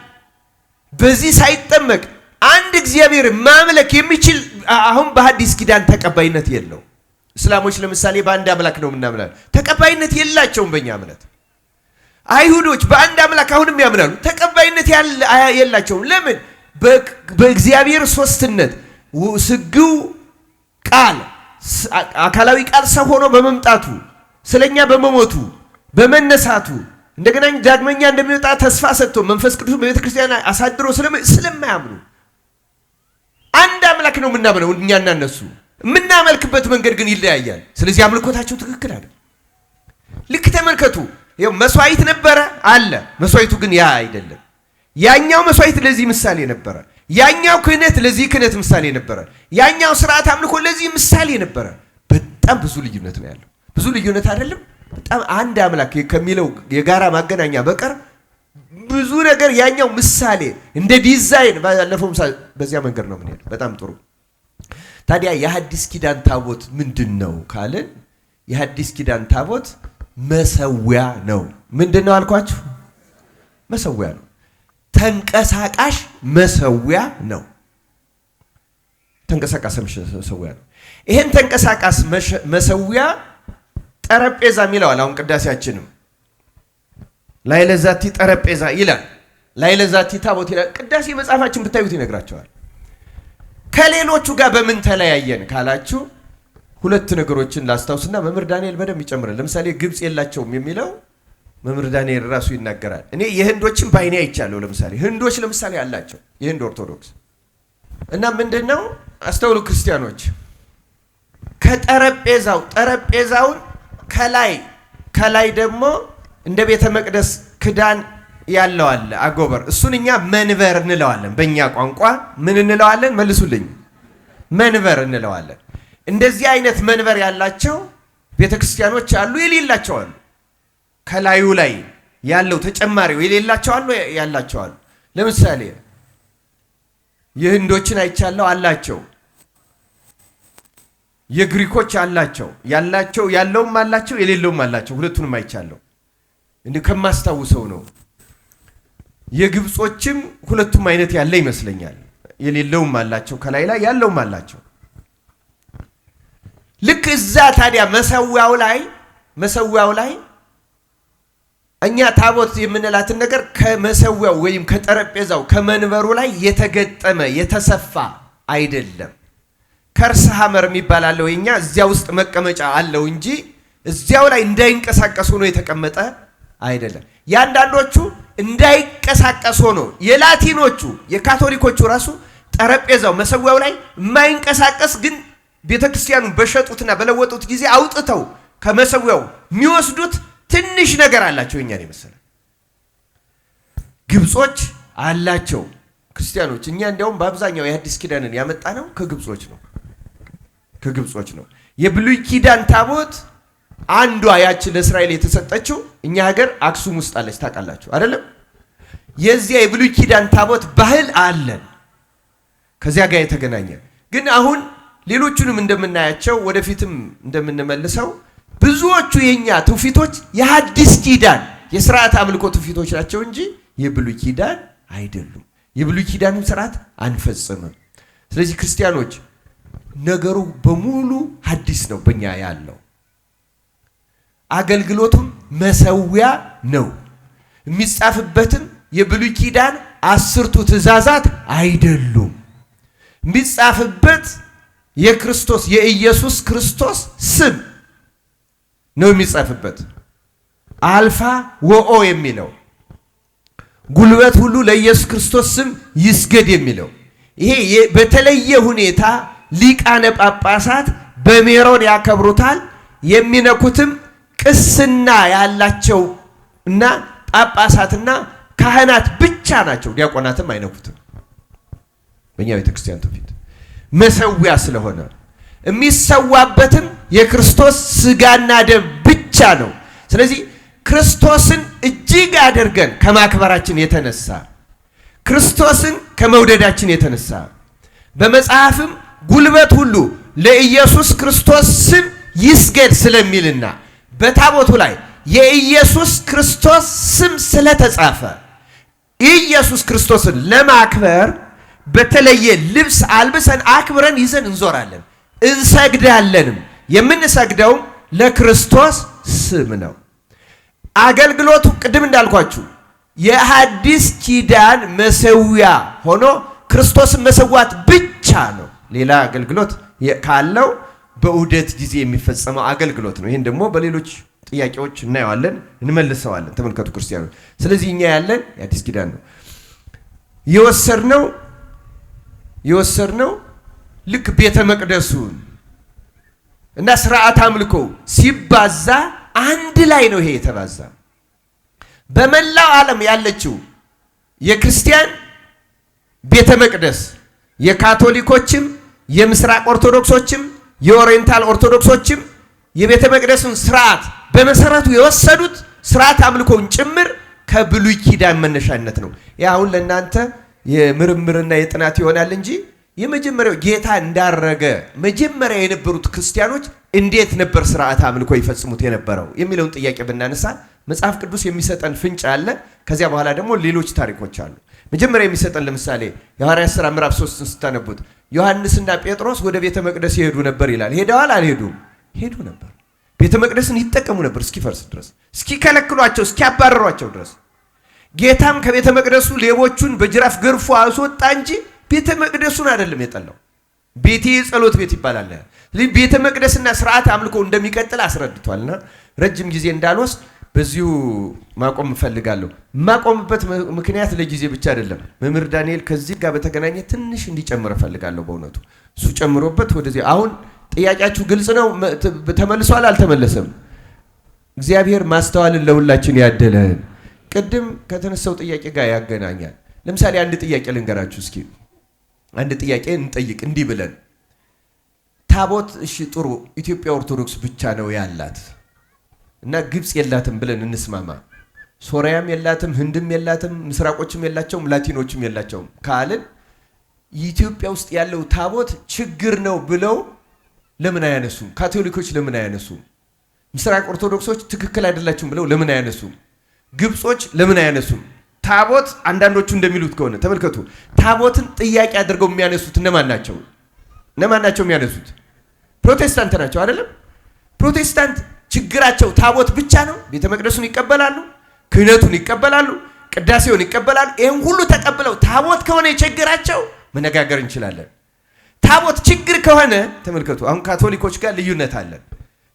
በዚህ ሳይጠመቅ አንድ እግዚአብሔር ማምለክ የሚችል አሁን በሐዲስ ኪዳን ተቀባይነት የለው። እስላሞች ለምሳሌ በአንድ አምላክ ነው የምናምናል፣ ተቀባይነት የላቸውም በእኛ እምነት። አይሁዶች በአንድ አምላክ አሁንም ያምናሉ፣ ተቀባይነት የላቸውም። ለምን? በእግዚአብሔር ሶስትነት ስግው ቃል አካላዊ ቃል ሰው ሆኖ በመምጣቱ ስለኛ በመሞቱ በመነሳቱ እንደገና ዳግመኛ እንደሚወጣ ተስፋ ሰጥቶ መንፈስ ቅዱስ በቤተ ክርስቲያን አሳድሮ ስለማያምኑ አንድ አምላክ ነው የምናምነው እኛና እነሱ። የምናመልክበት መንገድ ግን ይለያያል። ስለዚህ አምልኮታቸው ትክክል አይደል። ልክ ተመልከቱ፣ ይኸው መስዋዕት ነበረ አለ። መስዋዕቱ ግን ያ አይደለም። ያኛው መስዋዕት ለዚህ ምሳሌ ነበረ። ያኛው ክህነት ለዚህ ክህነት ምሳሌ ነበረ። ያኛው ስርዓት አምልኮ ለዚህ ምሳሌ ነበረ። በጣም ብዙ ልዩነት ነው ያለው። ብዙ ልዩነት አይደለም፣ በጣም አንድ አምላክ ከሚለው የጋራ ማገናኛ በቀር ብዙ ነገር ያኛው ምሳሌ እንደ ዲዛይን ባለፈው በዚያ መንገድ ነው የምንሄደው። በጣም ጥሩ። ታዲያ የሐዲስ ኪዳን ታቦት ምንድን ነው ካልን የሐዲስ ኪዳን ታቦት መሰዊያ ነው። ምንድን ነው አልኳችሁ? መሰዊያ ነው። ተንቀሳቃሽ መሰዊያ ነው። ተንቀሳቃሽ መሰዊያ ነው። ይሄን ተንቀሳቃሽ መሰዊያ ጠረጴዛ ይለዋል። አሁን ቅዳሴያችንም ላዕለ ዛቲ ጠረጴዛ ይላል፣ ላዕለ ዛቲ ታቦት ይላል። ቅዳሴ መጽሐፋችን ብታዩት ይነግራቸዋል። ከሌሎቹ ጋር በምን ተለያየን ካላችሁ ሁለት ነገሮችን ላስታውስና መምህር ዳንኤል በደንብ ይጨምራል። ለምሳሌ ግብፅ የላቸውም የሚለው መምህር ዳንኤል ራሱ ይናገራል። እኔ የህንዶችን በአይኔ አይቻለሁ። ለምሳሌ ህንዶች ለምሳሌ አላቸው የህንድ ኦርቶዶክስ እና ምንድነው አስተውሉ ክርስቲያኖች፣ ከጠረጴዛው ጠረጴዛውን ከላይ ከላይ ደግሞ እንደ ቤተ መቅደስ ክዳን ያለው አለ አጎበር፣ እሱን እኛ መንበር እንለዋለን። በእኛ ቋንቋ ምን እንለዋለን? መልሱልኝ። መንበር እንለዋለን። እንደዚህ አይነት መንበር ያላቸው ቤተክርስቲያኖች አሉ፣ የሌላቸው አሉ። ከላዩ ላይ ያለው ተጨማሪው የሌላቸው አሉ፣ ያላቸው አሉ። ለምሳሌ የህንዶችን አይቻለሁ፣ አላቸው። የግሪኮች አላቸው፣ ያላቸው ያለውም አላቸው፣ የሌለውም አላቸው። ሁለቱንም አይቻለሁ፣ እንዲህ ከማስታውሰው ነው። የግብጾችም ሁለቱም አይነት ያለ ይመስለኛል። የሌለውም አላቸው፣ ከላይ ላይ ያለውም አላቸው። ልክ እዛ ታዲያ መሰዊያው ላይ እኛ ታቦት የምንላትን ነገር ከመሰዊያው ወይም ከጠረጴዛው ከመንበሩ ላይ የተገጠመ የተሰፋ አይደለም። ከርሰ ሐመር የሚባል አለው የኛ እዚያ ውስጥ መቀመጫ አለው እንጂ እዚያው ላይ እንዳይንቀሳቀስ ሆኖ የተቀመጠ አይደለም። የአንዳንዶቹ እንዳይንቀሳቀስ ሆኖ የላቲኖቹ የካቶሊኮቹ ራሱ ጠረጴዛው መሰዊያው ላይ የማይንቀሳቀስ ግን ቤተክርስቲያኑን በሸጡትና በለወጡት ጊዜ አውጥተው ከመሰዊያው የሚወስዱት ትንሽ ነገር አላቸው። እኛን የመሰለ ግብጾች አላቸው ክርስቲያኖች። እኛ እንዲያውም በአብዛኛው የአዲስ ኪዳንን ያመጣ ነው ከግብጾች ነው ከግብጾች ነው። የብሉይ ኪዳን ታቦት አንዷ ያችን ለእስራኤል የተሰጠችው እኛ ሀገር አክሱም ውስጥ አለች። ታውቃላችሁ አይደለም? የዚያ የብሉይ ኪዳን ታቦት ባህል አለን ከዚያ ጋር የተገናኘ ግን አሁን ሌሎቹንም እንደምናያቸው ወደፊትም እንደምንመልሰው ብዙዎቹ የኛ ትውፊቶች የሐዲስ ኪዳን የስርዓት አምልኮ ትውፊቶች ናቸው እንጂ የብሉይ ኪዳን አይደሉም። የብሉይ ኪዳንም ስርዓት አንፈጽምም። ስለዚህ ክርስቲያኖች ነገሩ በሙሉ ሐዲስ ነው በእኛ ያለው። አገልግሎቱም መሰዊያ ነው። የሚጻፍበትም የብሉይ ኪዳን 10ቱ ትእዛዛት አይደሉም። የሚጻፍበት የክርስቶስ የኢየሱስ ክርስቶስ ስም ነው የሚጻፍበት። አልፋ ወኦ የሚለው ጉልበት ሁሉ ለኢየሱስ ክርስቶስ ስም ይስገድ የሚለው ይሄ በተለየ ሁኔታ ሊቃነ ጳጳሳት በሜሮን ያከብሩታል። የሚነኩትም ቅስና ያላቸው እና ጳጳሳትና ካህናት ብቻ ናቸው። ዲያቆናትም አይነኩትም። በእኛ ቤተክርስቲያን ትውፊት መሰዊያ ስለሆነ የሚሰዋበትም የክርስቶስ ስጋና ደም ብቻ ነው። ስለዚህ ክርስቶስን እጅግ አድርገን ከማክበራችን የተነሳ ክርስቶስን ከመውደዳችን የተነሳ በመጽሐፍም ጉልበት ሁሉ ለኢየሱስ ክርስቶስ ስም ይስገድ ስለሚልና በታቦቱ ላይ የኢየሱስ ክርስቶስ ስም ስለተጻፈ ኢየሱስ ክርስቶስን ለማክበር በተለየ ልብስ አልብሰን አክብረን ይዘን እንዞራለን፣ እንሰግዳለንም። የምንሰግደውም ለክርስቶስ ስም ነው። አገልግሎቱ ቅድም እንዳልኳችሁ የሐዲስ ኪዳን መሰዊያ ሆኖ ክርስቶስን መሰዋት ብቻ ነው። ሌላ አገልግሎት ካለው በዑደት ጊዜ የሚፈጸመው አገልግሎት ነው። ይህን ደግሞ በሌሎች ጥያቄዎች እናየዋለን፣ እንመልሰዋለን። ተመልከቱ ክርስቲያኖች። ስለዚህ እኛ ያለን የአዲስ ኪዳን ነው የወሰድነው ልክ ቤተ መቅደሱን እና ስርዓት አምልኮ ሲባዛ አንድ ላይ ነው ይሄ የተባዛ። በመላው ዓለም ያለችው የክርስቲያን ቤተ መቅደስ የካቶሊኮችም የምስራቅ ኦርቶዶክሶችም የኦሪየንታል ኦርቶዶክሶችም የቤተ መቅደሱን ስርዓት በመሰረቱ የወሰዱት ስርዓት አምልኮውን ጭምር ከብሉይ ኪዳን መነሻነት ነው። ያ አሁን ለእናንተ የምርምርና የጥናት ይሆናል እንጂ የመጀመሪያው ጌታ እንዳረገ መጀመሪያ የነበሩት ክርስቲያኖች እንዴት ነበር ስርዓት አምልኮ ይፈጽሙት የነበረው የሚለውን ጥያቄ ብናነሳ መጽሐፍ ቅዱስ የሚሰጠን ፍንጭ አለ። ከዚያ በኋላ ደግሞ ሌሎች ታሪኮች አሉ። መጀመሪያ የሚሰጠን ለምሳሌ የሐዋርያት ሥራ ምዕራፍ 3 ስታነቡት ዮሐንስና ጴጥሮስ ወደ ቤተ መቅደስ ይሄዱ ነበር ይላል። ሄደዋል አልሄዱም? ሄዱ ነበር። ቤተ መቅደስን ይጠቀሙ ነበር እስኪፈርስ ድረስ፣ እስኪከለክሏቸው፣ እስኪያባረሯቸው ድረስ። ጌታም ከቤተ መቅደሱ ሌቦቹን በጅራፍ ገርፎ አስወጣ እንጂ ቤተ መቅደሱን አይደለም የጠላው። ቤቴ የጸሎት ቤት ይባላል። ስለዚህ ቤተ መቅደስና ስርዓት አምልኮ እንደሚቀጥል አስረድቷልና ረጅም ጊዜ እንዳልወስድ በዚሁ ማቆም እፈልጋለሁ። ማቆምበት ምክንያት ለጊዜ ብቻ አይደለም። መምህር ዳንኤል ከዚህ ጋር በተገናኘ ትንሽ እንዲጨምር እፈልጋለሁ። በእውነቱ እሱ ጨምሮበት ወደዚህ አሁን ጥያቄያችሁ ግልጽ ነው። ተመልሷል አልተመለሰም? እግዚአብሔር ማስተዋልን ለሁላችን ያደለን። ቅድም ከተነሳው ጥያቄ ጋር ያገናኛል። ለምሳሌ አንድ ጥያቄ ልንገራችሁ እስኪ። አንድ ጥያቄ እንጠይቅ እንዲህ ብለን፣ ታቦት እሺ ጥሩ ኢትዮጵያ ኦርቶዶክስ ብቻ ነው ያላት እና ግብጽ የላትም ብለን እንስማማ። ሶሪያም የላትም፣ ህንድም የላትም፣ ምስራቆችም የላቸውም፣ ላቲኖችም የላቸውም ካልን ኢትዮጵያ ውስጥ ያለው ታቦት ችግር ነው ብለው ለምን አያነሱም? ካቶሊኮች ለምን አያነሱም? ምስራቅ ኦርቶዶክሶች ትክክል አይደላችሁም ብለው ለምን አያነሱም? ግብጾች ለምን አያነሱም? ታቦት አንዳንዶቹ እንደሚሉት ከሆነ ተመልከቱ፣ ታቦትን ጥያቄ አድርገው የሚያነሱት እነማን ናቸው? እነማን ናቸው የሚያነሱት? ፕሮቴስታንት ናቸው አይደለም? ፕሮቴስታንት ችግራቸው ታቦት ብቻ ነው። ቤተ መቅደሱን ይቀበላሉ፣ ክህነቱን ይቀበላሉ፣ ቅዳሴውን ይቀበላሉ። ይህን ሁሉ ተቀብለው ታቦት ከሆነ የችግራቸው መነጋገር እንችላለን። ታቦት ችግር ከሆነ ተመልከቱ፣ አሁን ካቶሊኮች ጋር ልዩነት አለን።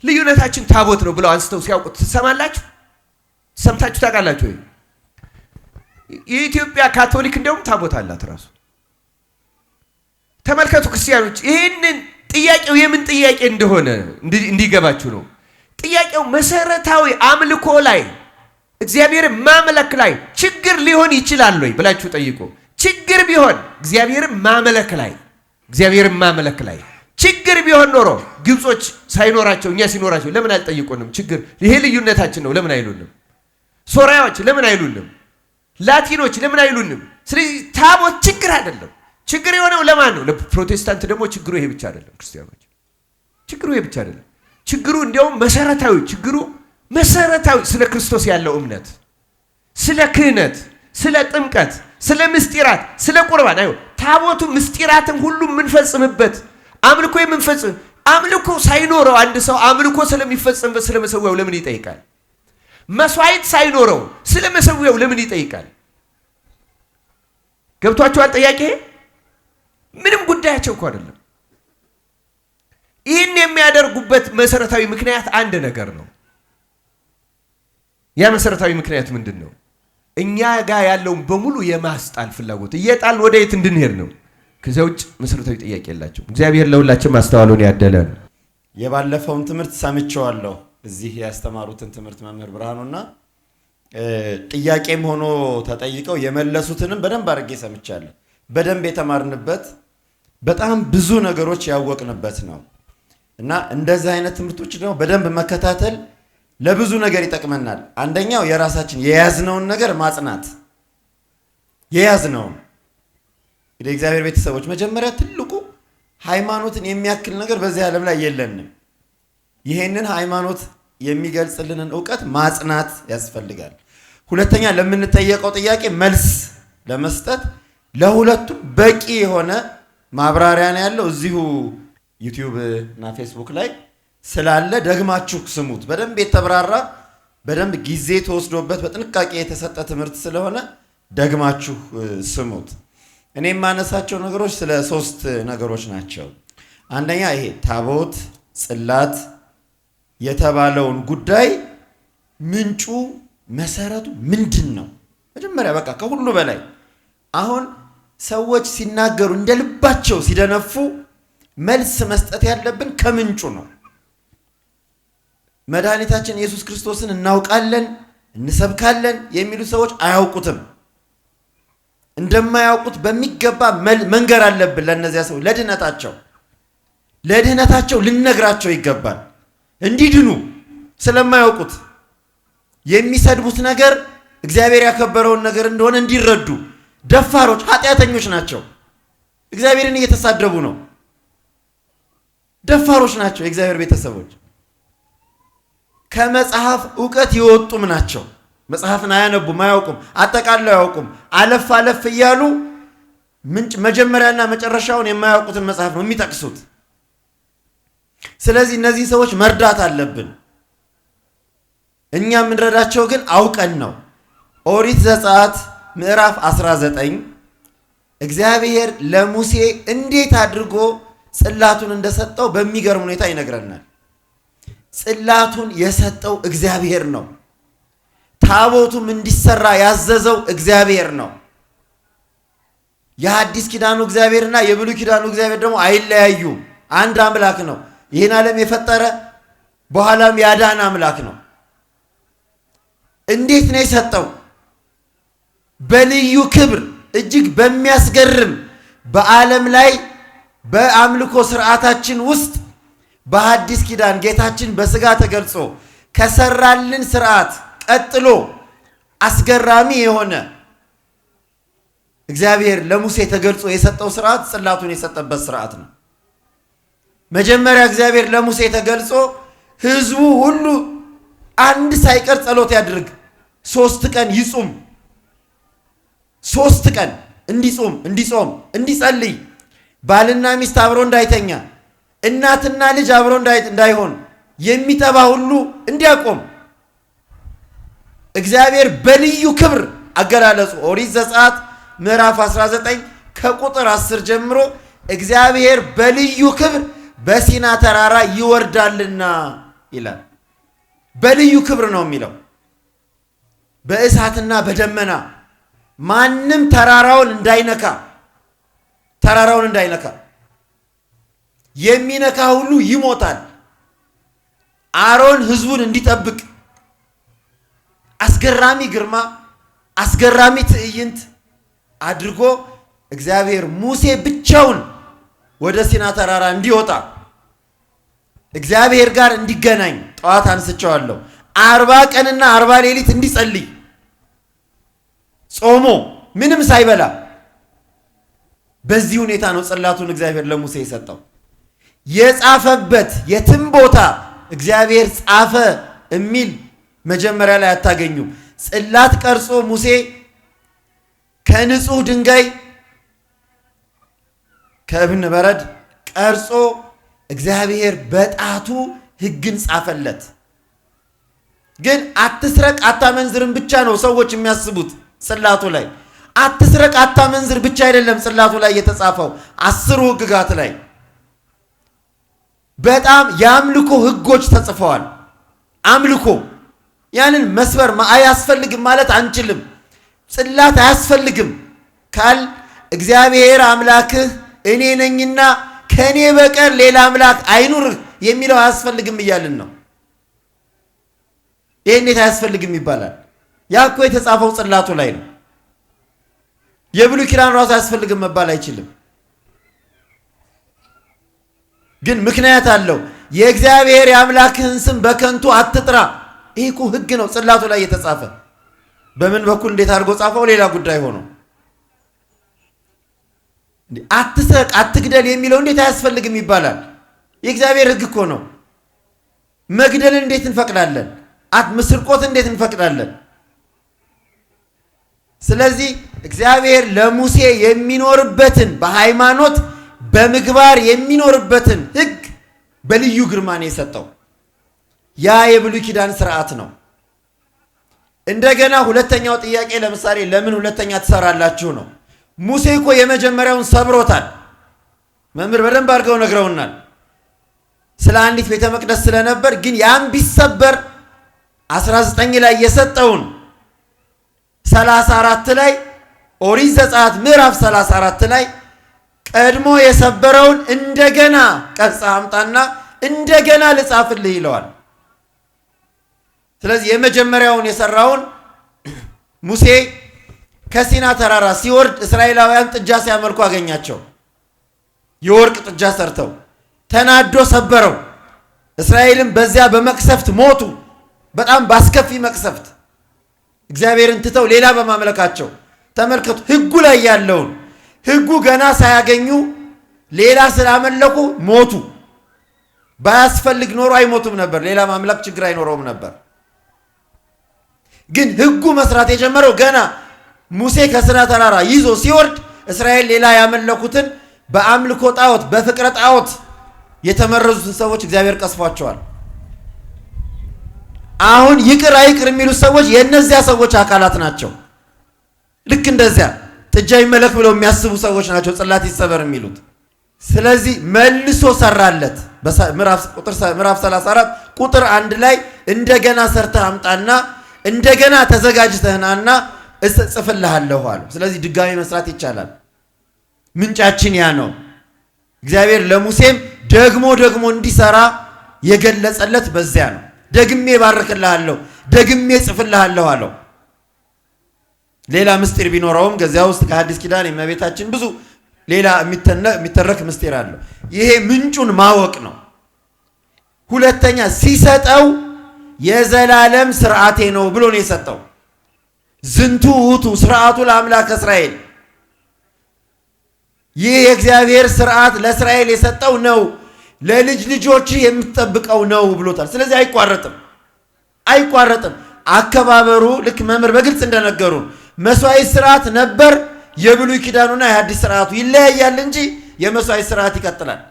ልዩነታችን ታቦት ነው ብለው አንስተው ሲያውቁት ትሰማላችሁ? ሰምታችሁ ታውቃላችሁ ወይ? የኢትዮጵያ ካቶሊክ እንደውም ታቦት አላት ራሱ። ተመልከቱ ክርስቲያኖች፣ ይህንን ጥያቄው የምን ጥያቄ እንደሆነ እንዲገባችሁ ነው። ጥያቄው መሰረታዊ አምልኮ ላይ እግዚአብሔርን ማምለክ ላይ ችግር ሊሆን ይችላል ወይ ብላችሁ ጠይቁ። ችግር ቢሆን እግዚአብሔርን ማምለክ ላይ እግዚአብሔርን ማምለክ ላይ ችግር ቢሆን ኖሮ ግብጾች ሳይኖራቸው እኛ ሲኖራቸው ለምን አልጠይቁንም? ችግር ይሄ ልዩነታችን ነው ለምን አይሉንም? ሶሪያዎች ለምን አይሉንም? ላቲኖች ለምን አይሉንም? ስለዚህ ታቦት ችግር አይደለም። ችግር የሆነው ለማን ነው? ለፕሮቴስታንት ደግሞ ችግሩ ይሄ ብቻ አይደለም። ክርስቲያኖች ችግሩ ይሄ ብቻ አይደለም። ችግሩ እንዲያውም መሰረታዊ ችግሩ መሰረታዊ ስለ ክርስቶስ ያለው እምነት፣ ስለ ክህነት፣ ስለ ጥምቀት፣ ስለ ምስጢራት፣ ስለ ቁርባን። አይ ታቦቱ ምስጢራትን ሁሉ የምንፈጽምበት አምልኮ የምንፈጽም አምልኮ ሳይኖረው አንድ ሰው አምልኮ ስለሚፈጽምበት ስለ መሰዊያው ለምን ይጠይቃል? መስዋዕት ሳይኖረው ስለ መሰዊያው ለምን ይጠይቃል? ገብቷቸዋል ጥያቄ? ምንም ጉዳያቸው እኮ አይደለም። ይህን የሚያደርጉበት መሰረታዊ ምክንያት አንድ ነገር ነው። ያ መሰረታዊ ምክንያት ምንድን ነው? እኛ ጋር ያለውን በሙሉ የማስጣል ፍላጎት እየጣል ወደ የት እንድንሄድ ነው። ከዚያ ውጭ መሰረታዊ ጥያቄ የላቸው። እግዚአብሔር ለሁላችን ማስተዋሉን ያደለን። የባለፈውን ትምህርት ሰምቼዋለሁ። እዚህ ያስተማሩትን ትምህርት መምህር ብርሃኑና ጥያቄም ሆኖ ተጠይቀው የመለሱትንም በደንብ አድርጌ ሰምቻለሁ። በደንብ የተማርንበት በጣም ብዙ ነገሮች ያወቅንበት ነው እና እንደዚህ አይነት ትምህርቶች ደግሞ በደንብ መከታተል ለብዙ ነገር ይጠቅመናል። አንደኛው የራሳችን የያዝነውን ነገር ማጽናት፣ የያዝነውን እንግዲህ እግዚአብሔር ቤተሰቦች መጀመሪያ ትልቁ ሃይማኖትን የሚያክል ነገር በዚህ ዓለም ላይ የለንም። ይሄንን ሃይማኖት የሚገልጽልንን እውቀት ማጽናት ያስፈልጋል። ሁለተኛ ለምንጠየቀው ጥያቄ መልስ ለመስጠት ለሁለቱም በቂ የሆነ ማብራሪያ ነው ያለው እዚሁ ዩቲዩብ እና ፌስቡክ ላይ ስላለ ደግማችሁ ስሙት። በደንብ የተብራራ በደንብ ጊዜ ተወስዶበት በጥንቃቄ የተሰጠ ትምህርት ስለሆነ ደግማችሁ ስሙት። እኔ የማነሳቸው ነገሮች ስለ ሶስት ነገሮች ናቸው። አንደኛ ይሄ ታቦት ጽላት የተባለውን ጉዳይ ምንጩ መሰረቱ ምንድን ነው? መጀመሪያ በቃ ከሁሉ በላይ አሁን ሰዎች ሲናገሩ እንደ ልባቸው ሲደነፉ መልስ መስጠት ያለብን ከምንጩ ነው። መድኃኒታችን ኢየሱስ ክርስቶስን እናውቃለን እንሰብካለን የሚሉ ሰዎች አያውቁትም። እንደማያውቁት በሚገባ መንገር አለብን ለእነዚያ ሰዎች፣ ለድህነታቸው ልንነግራቸው ይገባል እንዲድኑ። ስለማያውቁት የሚሰድቡት ነገር እግዚአብሔር ያከበረውን ነገር እንደሆነ እንዲረዱ። ደፋሮች ኃጢአተኞች ናቸው። እግዚአብሔርን እየተሳደቡ ነው። ደፋሮች ናቸው የእግዚአብሔር ቤተሰቦች። ከመጽሐፍ እውቀት የወጡም ናቸው። መጽሐፍን አያነቡም፣ አያውቁም፣ አጠቃለው አያውቁም። አለፍ አለፍ እያሉ ምንጭ መጀመሪያና መጨረሻውን የማያውቁትን መጽሐፍ ነው የሚጠቅሱት። ስለዚህ እነዚህ ሰዎች መርዳት አለብን። እኛ የምንረዳቸው ግን አውቀን ነው። ኦሪት ዘጸአት ምዕራፍ 19 እግዚአብሔር ለሙሴ እንዴት አድርጎ ጽላቱን እንደሰጠው በሚገርም ሁኔታ ይነግረናል። ጽላቱን የሰጠው እግዚአብሔር ነው። ታቦቱም እንዲሰራ ያዘዘው እግዚአብሔር ነው። የሐዲስ ኪዳኑ እግዚአብሔርና የብሉይ ኪዳኑ እግዚአብሔር ደግሞ አይለያዩም። አንድ አምላክ ነው። ይህን ዓለም የፈጠረ በኋላም ያዳነ አምላክ ነው። እንዴት ነው የሰጠው? በልዩ ክብር እጅግ በሚያስገርም በዓለም ላይ በአምልኮ ስርዓታችን ውስጥ በሐዲስ ኪዳን ጌታችን በስጋ ተገልጾ ከሰራልን ስርዓት ቀጥሎ አስገራሚ የሆነ እግዚአብሔር ለሙሴ ተገልጾ የሰጠው ስርዓት ጽላቱን የሰጠበት ስርዓት ነው። መጀመሪያ እግዚአብሔር ለሙሴ ተገልጾ ሕዝቡ ሁሉ አንድ ሳይቀር ጸሎት ያድርግ፣ 3 ቀን ይጹም፣ 3 ቀን እንዲጾም እንዲጾም እንዲጸልይ፣ ባልና ሚስት አብሮ እንዳይተኛ፣ እናትና ልጅ አብሮ እንዳይሆን፣ የሚጠባ ሁሉ እንዲያቆም እግዚአብሔር በልዩ ክብር አገላለጹ ኦሪት ዘጸአት ምዕራፍ 19 ከቁጥር 10 ጀምሮ እግዚአብሔር በልዩ ክብር በሲና ተራራ ይወርዳልና ይላል። በልዩ ክብር ነው የሚለው፣ በእሳትና በደመና ማንም ተራራውን እንዳይነካ፣ ተራራውን እንዳይነካ፣ የሚነካ ሁሉ ይሞታል። አሮን ህዝቡን እንዲጠብቅ አስገራሚ ግርማ፣ አስገራሚ ትዕይንት አድርጎ እግዚአብሔር ሙሴ ብቻውን ወደ ሲና ተራራ እንዲወጣ እግዚአብሔር ጋር እንዲገናኝ ጠዋት አንስቼዋለሁ። 40 ቀንና 40 ሌሊት እንዲጸልይ ጾሞ ምንም ሳይበላ በዚህ ሁኔታ ነው ጽላቱን እግዚአብሔር ለሙሴ የሰጠው። የጻፈበት የትም ቦታ እግዚአብሔር ጻፈ የሚል መጀመሪያ ላይ አታገኙም። ጽላት ቀርጾ ሙሴ ከንጹህ ድንጋይ ከእብነ በረድ ቀርጾ እግዚአብሔር በጣቱ ሕግን ጻፈለት። ግን አትስረቅ አታመንዝርም ብቻ ነው ሰዎች የሚያስቡት ጽላቱ ላይ። አትስረቅ አታመንዝር ብቻ አይደለም ጽላቱ ላይ የተጻፈው፣ 10 ሕግጋት ላይ በጣም የአምልኮ ሕጎች ተጽፈዋል። አምልኮ ያንን መስበር አያስፈልግም ማለት አንችልም። ጽላት አያስፈልግም ካል እግዚአብሔር አምላክህ እኔ ነኝና ከኔ በቀር ሌላ አምላክ አይኑርህ የሚለው አያስፈልግም እያልን ነው። ይሄ እንዴት አያስፈልግም ይባላል? ያ እኮ የተጻፈው ጽላቱ ላይ ነው። የብሉይ ኪዳን ራሱ አያስፈልግም መባል አይችልም። ግን ምክንያት አለው። የእግዚአብሔር የአምላክህን ስም በከንቱ አትጥራ። ይሄ እኮ ሕግ ነው ጽላቱ ላይ የተጻፈ። በምን በኩል እንዴት አድርጎ ጻፈው ሌላ ጉዳይ ሆኖ፣ አትስረቅ አትግደል የሚለው እንዴት አያስፈልግም ይባላል? የእግዚአብሔር ሕግ እኮ ነው። መግደልን እንዴት እንፈቅዳለን? ስርቆት እንዴት እንፈቅዳለን? ስለዚህ እግዚአብሔር ለሙሴ የሚኖርበትን በሃይማኖት በምግባር የሚኖርበትን ሕግ በልዩ ግርማ ነው የሰጠው። ያ የብሉይ ኪዳን ስርዓት ነው። እንደገና ሁለተኛው ጥያቄ ለምሳሌ ለምን ሁለተኛ ትሰራላችሁ ነው። ሙሴ እኮ የመጀመሪያውን ሰብሮታል። መምህር በደንብ አድርገው ነግረውናል። ስለ አንዲት ቤተ መቅደስ ስለነበር፣ ግን ያን ቢሰበር 19 ላይ የሰጠውን 34 ላይ ኦሪት ዘጸአት ምዕራፍ 34 ላይ ቀድሞ የሰበረውን እንደገና ቀርጸህ አምጣና እንደገና ልጻፍልህ ይለዋል። ስለዚህ የመጀመሪያውን የሰራውን ሙሴ ከሲና ተራራ ሲወርድ እስራኤላውያን ጥጃ ሲያመልኩ አገኛቸው። የወርቅ ጥጃ ሰርተው ተናዶ ሰበረው። እስራኤልም በዚያ በመቅሰፍት ሞቱ። በጣም ባስከፊ መቅሰፍት እግዚአብሔርን ትተው ሌላ በማምለካቸው። ተመልከቱ ሕጉ ላይ ያለውን ሕጉ ገና ሳያገኙ ሌላ ስላመለኩ ሞቱ። ባያስፈልግ ኖሮ አይሞቱም ነበር። ሌላ ማምለክ ችግር አይኖረውም ነበር። ግን ሕጉ መስራት የጀመረው ገና ሙሴ ከሲና ተራራ ይዞ ሲወርድ እስራኤል ሌላ ያመለኩትን በአምልኮ ጣዖት በፍቅረ ጣዖት የተመረዙትን ሰዎች እግዚአብሔር ቀስፏቸዋል። አሁን ይቅር አይቅር የሚሉት ሰዎች የእነዚያ ሰዎች አካላት ናቸው። ልክ እንደዚያ ጥጃ ይመለክ ብለው የሚያስቡ ሰዎች ናቸው ጽላት ይሰበር የሚሉት። ስለዚህ መልሶ ሰራለት። ምዕራፍ 34 ቁጥር 1 ላይ እንደገና ሰርተህ አምጣና እንደገና ተዘጋጅተህናና እጽፍልሃለሁ አለው። ስለዚህ ድጋሚ መስራት ይቻላል። ምንጫችን ያ ነው። እግዚአብሔር ለሙሴም ደግሞ ደግሞ እንዲሰራ የገለጸለት በዚያ ነው። ደግሜ ባርክልሃለሁ፣ ደግሜ እጽፍልሃለሁ አለው። ሌላ ምስጢር ቢኖረውም ከዚያ ውስጥ ከሐዲስ ኪዳን የእመቤታችን ብዙ ሌላ የሚተረክ ምስጢር አለው። ይሄ ምንጩን ማወቅ ነው። ሁለተኛ ሲሰጠው የዘላለም ስርዓቴ ነው ብሎ ነው የሰጠው። ዝንቱ ውእቱ ስርዓቱ ለአምላከ እስራኤል፣ ይህ የእግዚአብሔር ስርዓት ለእስራኤል የሰጠው ነው፣ ለልጅ ልጆች የምትጠብቀው ነው ብሎታል። ስለዚህ አይቋረጥም፣ አይቋረጥም። አከባበሩ ልክ መምህር በግልጽ እንደነገሩን መስዋዕት ስርዓት ነበር። የብሉይ ኪዳኑና የሐዲስ ስርዓቱ ይለያያል እንጂ የመስዋዕት ስርዓት ይቀጥላል።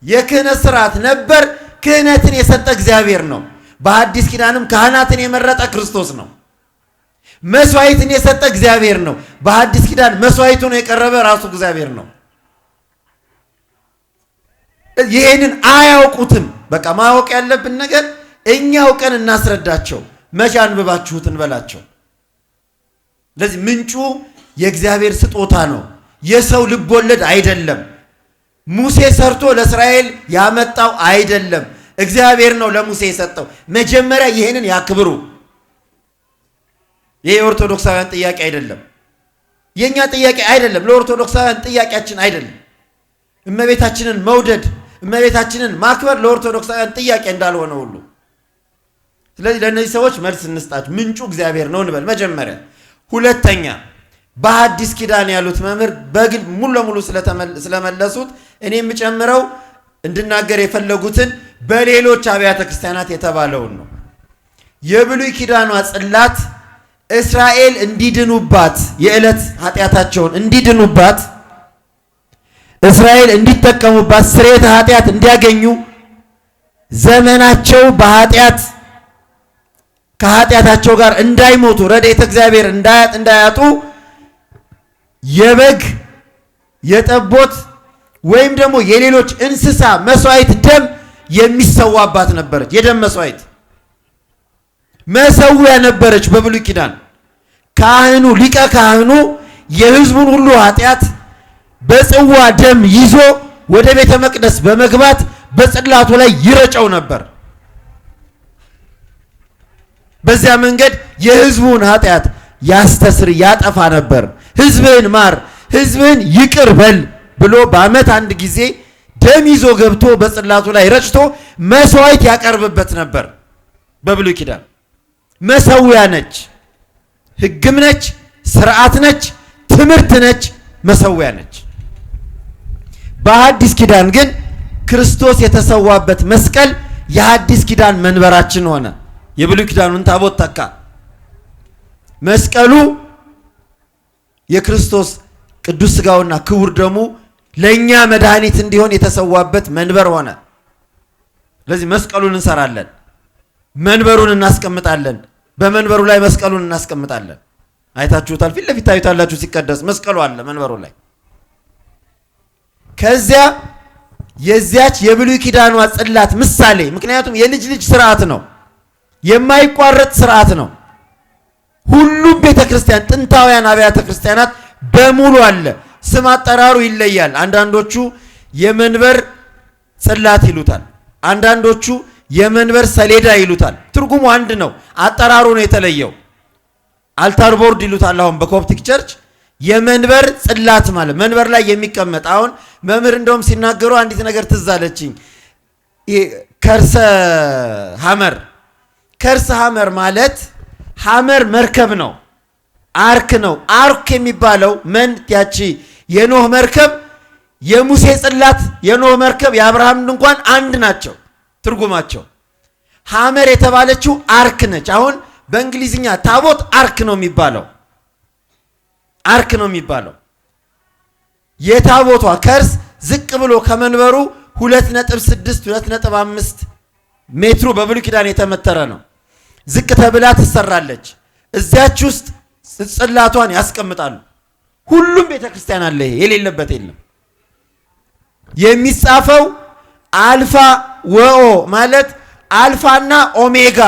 የክህነት ስርዓት ነበር። ክህነትን የሰጠ እግዚአብሔር ነው። በሐዲስ ኪዳንም ካህናትን የመረጠ ክርስቶስ ነው። መስዋዕትን የሰጠ እግዚአብሔር ነው። በሐዲስ ኪዳን መስዋዕቱ ነው የቀረበ ራሱ እግዚአብሔር ነው። ይሄንን አያውቁትም። በቃ ማወቅ ያለብን ነገር እኛ አውቀን እናስረዳቸው። መቼ አንብባችሁት እንበላቸው። ስለዚህ ምንጩ የእግዚአብሔር ስጦታ ነው። የሰው ልብ ወለድ አይደለም። ሙሴ ሰርቶ ለእስራኤል ያመጣው አይደለም። እግዚአብሔር ነው ለሙሴ የሰጠው። መጀመሪያ ይሄንን ያክብሩ። ይሄ የኦርቶዶክሳውያን ጥያቄ አይደለም። የኛ ጥያቄ አይደለም። ለኦርቶዶክሳውያን ጥያቄያችን አይደለም። እመቤታችንን መውደድ፣ እመቤታችንን ማክበር ለኦርቶዶክሳውያን ጥያቄ እንዳልሆነ ሁሉ፣ ስለዚህ ለእነዚህ ሰዎች መልስ እንስጣቸው። ምንጩ እግዚአብሔር ነው እንበል መጀመሪያ። ሁለተኛ በሐዲስ ኪዳን ያሉት መምህር በግል ሙሉ ለሙሉ ስለመለሱት እኔ የምጨምረው እንድናገር የፈለጉትን በሌሎች አብያተ ክርስቲያናት የተባለውን ነው። የብሉይ ኪዳኗ ጽላት እስራኤል እንዲድኑባት፣ የዕለት ኃጢአታቸውን እንዲድኑባት፣ እስራኤል እንዲጠቀሙባት፣ ስርየተ ኃጢአት እንዲያገኙ፣ ዘመናቸው በኃጢአት ከኃጢአታቸው ጋር እንዳይሞቱ፣ ረድኤተ እግዚአብሔር እንዳያጡ የበግ የጠቦት ወይም ደግሞ የሌሎች እንስሳ መስዋዕት ደም የሚሰዋባት ነበረች። የደም መስዋዕት መሰዊያ ነበረች በብሉይ ኪዳን። ካህኑ ሊቀ ካህኑ የሕዝቡን ሁሉ ኃጢአት በጽዋ ደም ይዞ ወደ ቤተ መቅደስ በመግባት በጽላቱ ላይ ይረጨው ነበር። በዚያ መንገድ የሕዝቡን ኃጢአት ያስተስር ያጠፋ ነበር። ሕዝብህን ማር፣ ሕዝብህን ይቅር በል ብሎ በዓመት አንድ ጊዜ ደም ይዞ ገብቶ በጽላቱ ላይ ረጭቶ መስዋዕት ያቀርብበት ነበር። በብሉይ ኪዳን መሰዊያ ነች፣ ሕግም ነች፣ ስርዓት ነች፣ ትምህርት ነች፣ መሰዊያ ነች። በሐዲስ ኪዳን ግን ክርስቶስ የተሰዋበት መስቀል የሐዲስ ኪዳን መንበራችን ሆነ። የብሉይ ኪዳኑን ታቦት ተካ። መስቀሉ የክርስቶስ ቅዱስ ሥጋውና ክቡር ደሙ ለእኛ መድኃኒት እንዲሆን የተሰዋበት መንበር ሆነ። ስለዚህ መስቀሉን እንሰራለን፣ መንበሩን እናስቀምጣለን። በመንበሩ ላይ መስቀሉን እናስቀምጣለን። አይታችሁታል፣ ፊት ለፊት ታዩታላችሁ። ሲቀደስ መስቀሉ አለ መንበሩ ላይ። ከዚያ የዚያች የብሉይ ኪዳኗ ጽላት ምሳሌ፣ ምክንያቱም የልጅ ልጅ ስርዓት ነው፣ የማይቋረጥ ስርዓት ነው። ሁሉም ቤተ ክርስቲያን ጥንታውያን አብያተ ክርስቲያናት በሙሉ አለ። ስም አጠራሩ ይለያል። አንዳንዶቹ የመንበር ጽላት ይሉታል፣ አንዳንዶቹ የመንበር ሰሌዳ ይሉታል። ትርጉሙ አንድ ነው፣ አጠራሩ ነው የተለየው። Altar board ይሉታል። አሁን በ Coptic Church የመንበር ጽላት ማለት መንበር ላይ የሚቀመጥ። አሁን መምህር እንደውም ሲናገሩ አንዲት ነገር ትዝ አለችኝ። ከርሰ ሐመር፣ ከርሰ ሐመር ማለት ሐመር መርከብ ነው፣ ark ነው። Ark የሚባለው መን ያቺ የኖህ መርከብ፣ የሙሴ ጽላት፣ የኖህ መርከብ፣ የአብርሃም ድንኳን አንድ ናቸው ትርጉማቸው። ሐመር የተባለችው ark ነች። አሁን በእንግሊዝኛ ታቦት ark ነው የሚባለው፣ ark ነው የሚባለው። የታቦቷ ከርስ ዝቅ ብሎ ከመንበሩ 2.6 2.5 ሜትሩ በብሉይ ኪዳን የተመተረ ነው። ዝቅ ተብላ ትሰራለች። እዚያች ውስጥ ጽላቷን ያስቀምጣሉ። ሁሉም ቤተ ክርስቲያን አለ፣ ይሄ የሌለበት የለም። የሚጻፈው አልፋ ወኦ ማለት አልፋና ኦሜጋ፣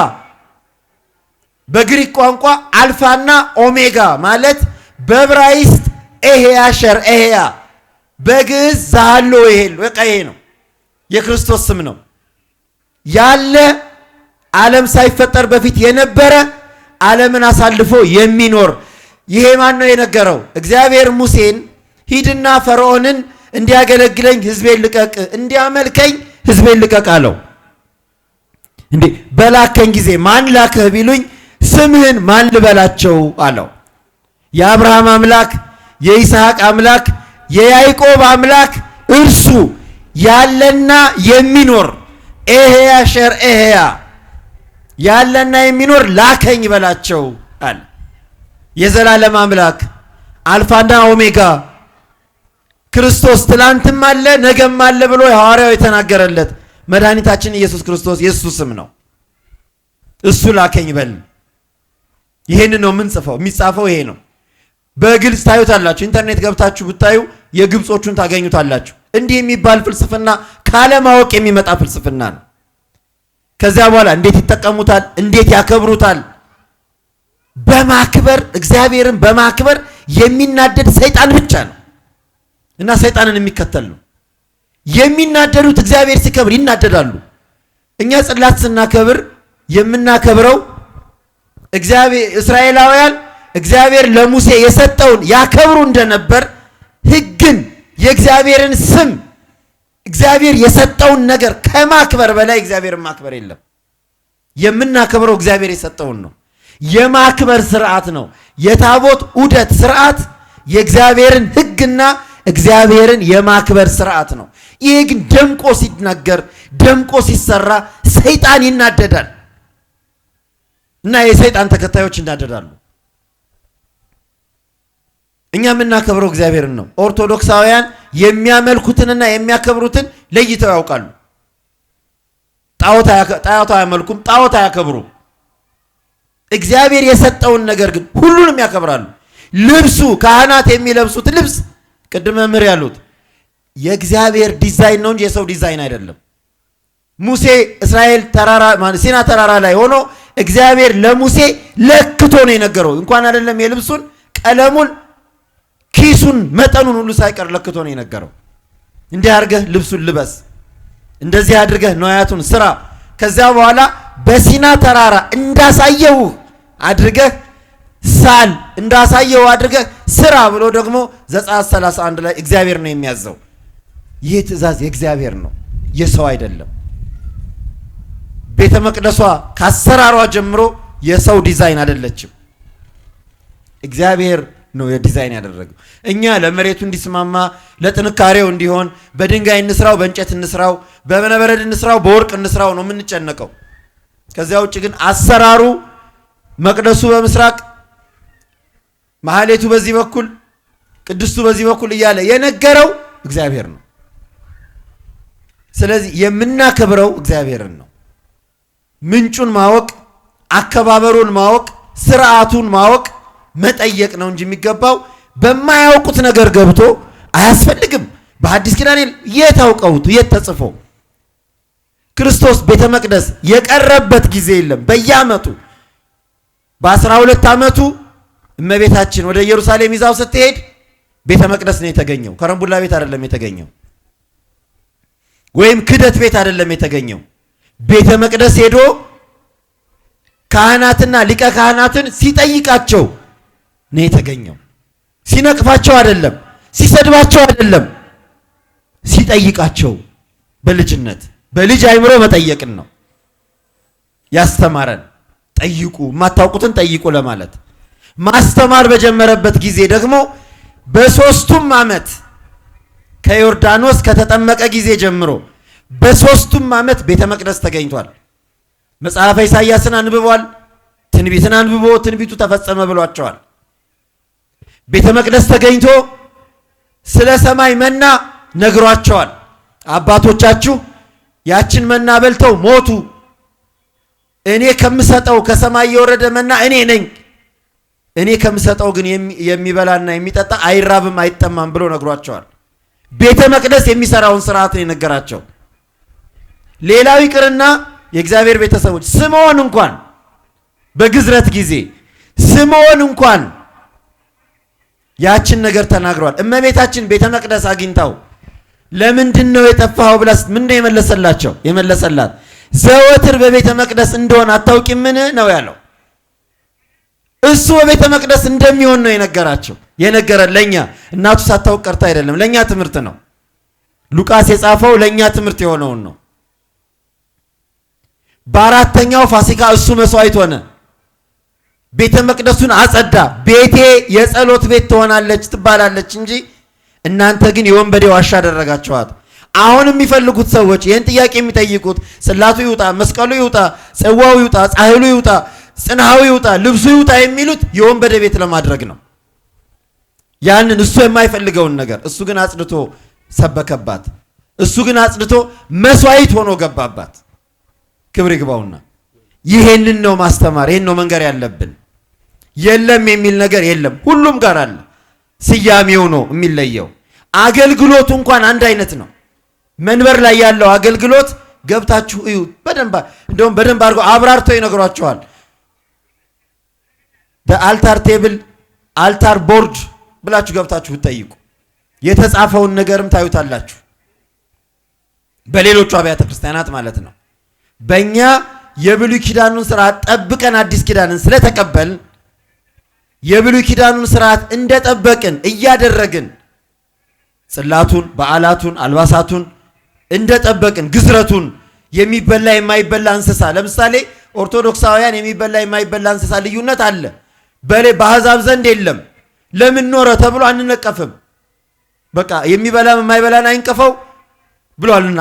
በግሪክ ቋንቋ አልፋና ኦሜጋ ማለት በዕብራይስጥ ኤሄያ አሸር ኤሄያ፣ በግዕዝ ዛሎ ይሄ በቃ ይሄ ነው፣ የክርስቶስ ስም ነው። ያለ ዓለም ሳይፈጠር በፊት የነበረ ዓለምን አሳልፎ የሚኖር። ይሄ ማን ነው የነገረው? እግዚአብሔር ሙሴን ሂድና ፈርዖንን እንዲያገለግለኝ ሕዝቤን ልቀቅ፣ እንዲያመልከኝ ሕዝቤን ልቀቅ አለው። እንዴ በላከኝ ጊዜ ማን ላክህ ቢሉኝ ስምህን ማን ልበላቸው አለው። የአብርሃም አምላክ የይስሐቅ አምላክ የያዕቆብ አምላክ እርሱ ያለና የሚኖር ኤሄያ አሸር ኤሄያ ያለና የሚኖር ላከኝ በላቸው አለ። የዘላለም አምላክ አልፋና ኦሜጋ ክርስቶስ ትላንትም አለ ነገም አለ ብሎ ሐዋርያው የተናገረለት መድኃኒታችን ኢየሱስ ክርስቶስ የእሱ ስም ነው። እሱ ላከኝ በል። ይሄን ነው የምንጽፈው። የሚጻፈው ይሄ ነው። በግልጽ ታዩታላችሁ። ኢንተርኔት ገብታችሁ ብታዩ የግብጾቹን ታገኙታላችሁ። እንዲህ የሚባል ፍልስፍና ካለማወቅ የሚመጣ ፍልስፍና ነው። ከዚያ በኋላ እንዴት ይጠቀሙታል? እንዴት ያከብሩታል? በማክበር እግዚአብሔርን በማክበር የሚናደድ ሰይጣን ብቻ ነው እና ሰይጣንን የሚከተል ነው። የሚናደዱት እግዚአብሔር ሲከብር ይናደዳሉ። እኛ ጽላት ስናከብር የምናከብረው እግዚአብሔር እስራኤላውያን እግዚአብሔር ለሙሴ የሰጠውን ያከብሩ እንደነበር ሕግን የእግዚአብሔርን ስም እግዚአብሔር የሰጠውን ነገር ከማክበር በላይ እግዚአብሔርን ማክበር የለም። የምናከብረው እግዚአብሔር የሰጠውን ነው። የማክበር ስርዓት ነው። የታቦት ዑደት ስርዓት የእግዚአብሔርን ሕግና እግዚአብሔርን የማክበር ስርዓት ነው። ይሄ ግን ደምቆ ሲናገር ደምቆ ሲሰራ ሰይጣን ይናደዳል እና የሰይጣን ተከታዮች ይናደዳሉ። እኛ የምናከብረው እግዚአብሔርን ነው። ኦርቶዶክሳውያን የሚያመልኩትንና የሚያከብሩትን ለይተው ያውቃሉ። ጣዖት አያመልኩም፣ ጣዖት አያከብሩም። እግዚአብሔር የሰጠውን ነገር ግን ሁሉንም ያከብራሉ። ልብሱ ካህናት የሚለብሱት ልብስ ቅድመ መምህር ያሉት የእግዚአብሔር ዲዛይን ነው እንጂ የሰው ዲዛይን አይደለም። ሙሴ እስራኤል ተራራ ሲና ተራራ ላይ ሆኖ እግዚአብሔር ለሙሴ ለክቶ ነው የነገረው። እንኳን አይደለም የልብሱን ቀለሙን፣ ኪሱን፣ መጠኑን ሁሉ ሳይቀር ለክቶ ነው የነገረው። እንዲህ አድርገህ ልብሱን ልበስ፣ እንደዚህ አድርገህ ንዋያቱን ስራ፣ ከዚያ በኋላ በሲና ተራራ እንዳሳየው አድርገህ ሳል፣ እንዳሳየው አድርገህ ስራ ብሎ ደግሞ ዘጸአት 31 ላይ እግዚአብሔር ነው የሚያዘው። ይህ ትእዛዝ የእግዚአብሔር ነው፣ የሰው አይደለም። ቤተ መቅደሷ ካሰራሯ ጀምሮ የሰው ዲዛይን አይደለችም። እግዚአብሔር ነው የዲዛይን ያደረገው። እኛ ለመሬቱ እንዲስማማ ለጥንካሬው እንዲሆን በድንጋይ እንስራው፣ በእንጨት እንስራው፣ በእብነበረድ እንስራው፣ በወርቅ እንስራው ነው የምንጨነቀው። ከዚያ ውጭ ግን አሰራሩ መቅደሱ በምስራቅ ማህሌቱ በዚህ በኩል ቅድስቱ በዚህ በኩል እያለ የነገረው እግዚአብሔር ነው። ስለዚህ የምናከብረው እግዚአብሔርን ነው። ምንጩን ማወቅ፣ አከባበሩን ማወቅ፣ ስርዓቱን ማወቅ መጠየቅ ነው እንጂ የሚገባው በማያውቁት ነገር ገብቶ አያስፈልግም። በሐዲስ ኪዳን የት አውቀውት የት ተጽፎ? ክርስቶስ ቤተ መቅደስ የቀረበት ጊዜ የለም። በየዓመቱ በ12 ዓመቱ እመቤታችን ወደ ኢየሩሳሌም ይዛው ስትሄድ ቤተ መቅደስ ነው የተገኘው። ከረምቡላ ቤት አይደለም የተገኘው፣ ወይም ክደት ቤት አይደለም የተገኘው። ቤተ መቅደስ ሄዶ ካህናትና ሊቀ ካህናትን ሲጠይቃቸው ነው የተገኘው። ሲነቅፋቸው አይደለም፣ ሲሰድባቸው አይደለም፣ ሲጠይቃቸው በልጅነት በልጅ አይምሮ መጠየቅን ነው ያስተማረን። ጠይቁ፣ የማታውቁትን ጠይቁ ለማለት ማስተማር በጀመረበት ጊዜ ደግሞ በሦስቱም ዓመት ከዮርዳኖስ ከተጠመቀ ጊዜ ጀምሮ በሦስቱም ዓመት ቤተ መቅደስ ተገኝቷል። መጽሐፈ ኢሳይያስን አንብቧል። ትንቢትን አንብቦ ትንቢቱ ተፈጸመ ብሏቸዋል። ቤተ መቅደስ ተገኝቶ ስለ ሰማይ መና ነግሯቸዋል። አባቶቻችሁ ያችን መና በልተው ሞቱ፣ እኔ ከምሰጠው ከሰማይ የወረደ መና እኔ ነኝ፣ እኔ ከምሰጠው ግን የሚበላና የሚጠጣ አይራብም አይጠማም ብሎ ነግሯቸዋል። ቤተ መቅደስ የሚሰራውን ስርዓት ነው የነገራቸው። ሌላው ይቅርና የእግዚአብሔር ቤተሰቦች ስምዖን እንኳን በግዝረት ጊዜ ስምዖን እንኳን ያችን ነገር ተናግሯል። እመቤታችን ቤተ መቅደስ አግኝታው ለምንድን ነው የጠፋኸው ብላስ ምንድን ነው የመለሰላቸው? የመለሰላት ዘወትር በቤተ መቅደስ እንደሆነ አታውቂምን ነው ያለው። እሱ በቤተ መቅደስ እንደሚሆን ነው የነገራቸው። የነገረን ለኛ እናቱ ሳታውቅ ቀርታ አይደለም፣ ለኛ ትምህርት ነው። ሉቃስ የጻፈው ለኛ ትምህርት የሆነውን ነው። በአራተኛው ፋሲካ እሱ መስዋዕት ሆነ። ቤተ መቅደሱን አጸዳ። ቤቴ የጸሎት ቤት ትሆናለች ትባላለች እንጂ እናንተ ግን የወንበዴ ዋሻ አደረጋችኋት። አሁን የሚፈልጉት ሰዎች ይህን ጥያቄ የሚጠይቁት ጽላቱ ይውጣ፣ መስቀሉ ይውጣ፣ ጽዋው ይውጣ፣ ጻሕሉ ይውጣ፣ ጽንሐው ይውጣ፣ ልብሱ ይውጣ የሚሉት የወንበዴ ቤት ለማድረግ ነው። ያንን እሱ የማይፈልገውን ነገር እሱ ግን አጽድቶ ሰበከባት። እሱ ግን አጽድቶ መስዋዕት ሆኖ ገባባት። ክብር ይግባውና ይሄንን ነው ማስተማር፣ ይሄን ነው መንገር ያለብን። የለም የሚል ነገር የለም፣ ሁሉም ጋር አለ። ስያሜው ነው የሚለየው። አገልግሎቱ እንኳን አንድ አይነት ነው። መንበር ላይ ያለው አገልግሎት ገብታችሁ እዩ በደንብ፣ እንደውም በደንብ አድርገው አብራርተው ይነግሯቸዋል። በ altar table፣ altar board ብላችሁ ገብታችሁ ጠይቁ። የተጻፈውን ነገርም ታዩታላችሁ። በሌሎቹ አብያተ ክርስቲያናት ማለት ነው። በእኛ የብሉይ ኪዳኑን ስርዓት ጠብቀን አዲስ ኪዳንን ስለተቀበልን የብሉይ ኪዳኑን ስርዓት እንደጠበቅን እያደረግን ጽላቱን፣ በዓላቱን፣ አልባሳቱን እንደጠበቅን ግዝረቱን፣ የሚበላ የማይበላ እንስሳ ለምሳሌ ኦርቶዶክሳውያን የሚበላ የማይበላ እንስሳ ልዩነት አለ። በአሕዛብ ዘንድ የለም። ለምን ኖረ ተብሎ አንነቀፍም። በቃ የሚበላም የማይበላን አይንቀፈው ብሏልና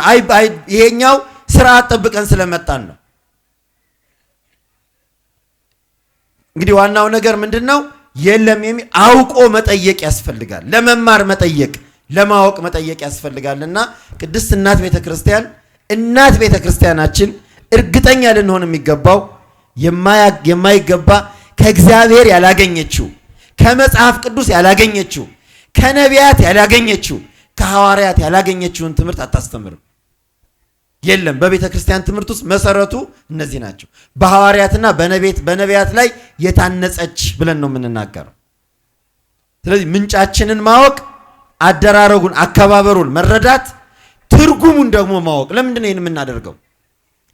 ይሄኛው ስርዓት ጠብቀን ስለመጣን ነው። እንግዲህ ዋናው ነገር ምንድነው? የለም የሚል አውቆ መጠየቅ ያስፈልጋል። ለመማር መጠየቅ፣ ለማወቅ መጠየቅ ያስፈልጋልና ቅድስት እናት ቤተክርስቲያን እናት ቤተክርስቲያናችን እርግጠኛ ልንሆን የሚገባው የማይገባ ከእግዚአብሔር ያላገኘችው፣ ከመጽሐፍ ቅዱስ ያላገኘችው፣ ከነቢያት ያላገኘችው፣ ከሐዋርያት ያላገኘችውን ትምህርት አታስተምርም። የለም። በቤተ ክርስቲያን ትምህርት ውስጥ መሰረቱ እነዚህ ናቸው። በሐዋርያትና በነቢያት ላይ የታነጸች ብለን ነው የምንናገረው። ስለዚህ ምንጫችንን ማወቅ፣ አደራረጉን፣ አከባበሩን መረዳት፣ ትርጉሙን ደግሞ ማወቅ። ለምንድን ነው ይሄን የምናደርገው?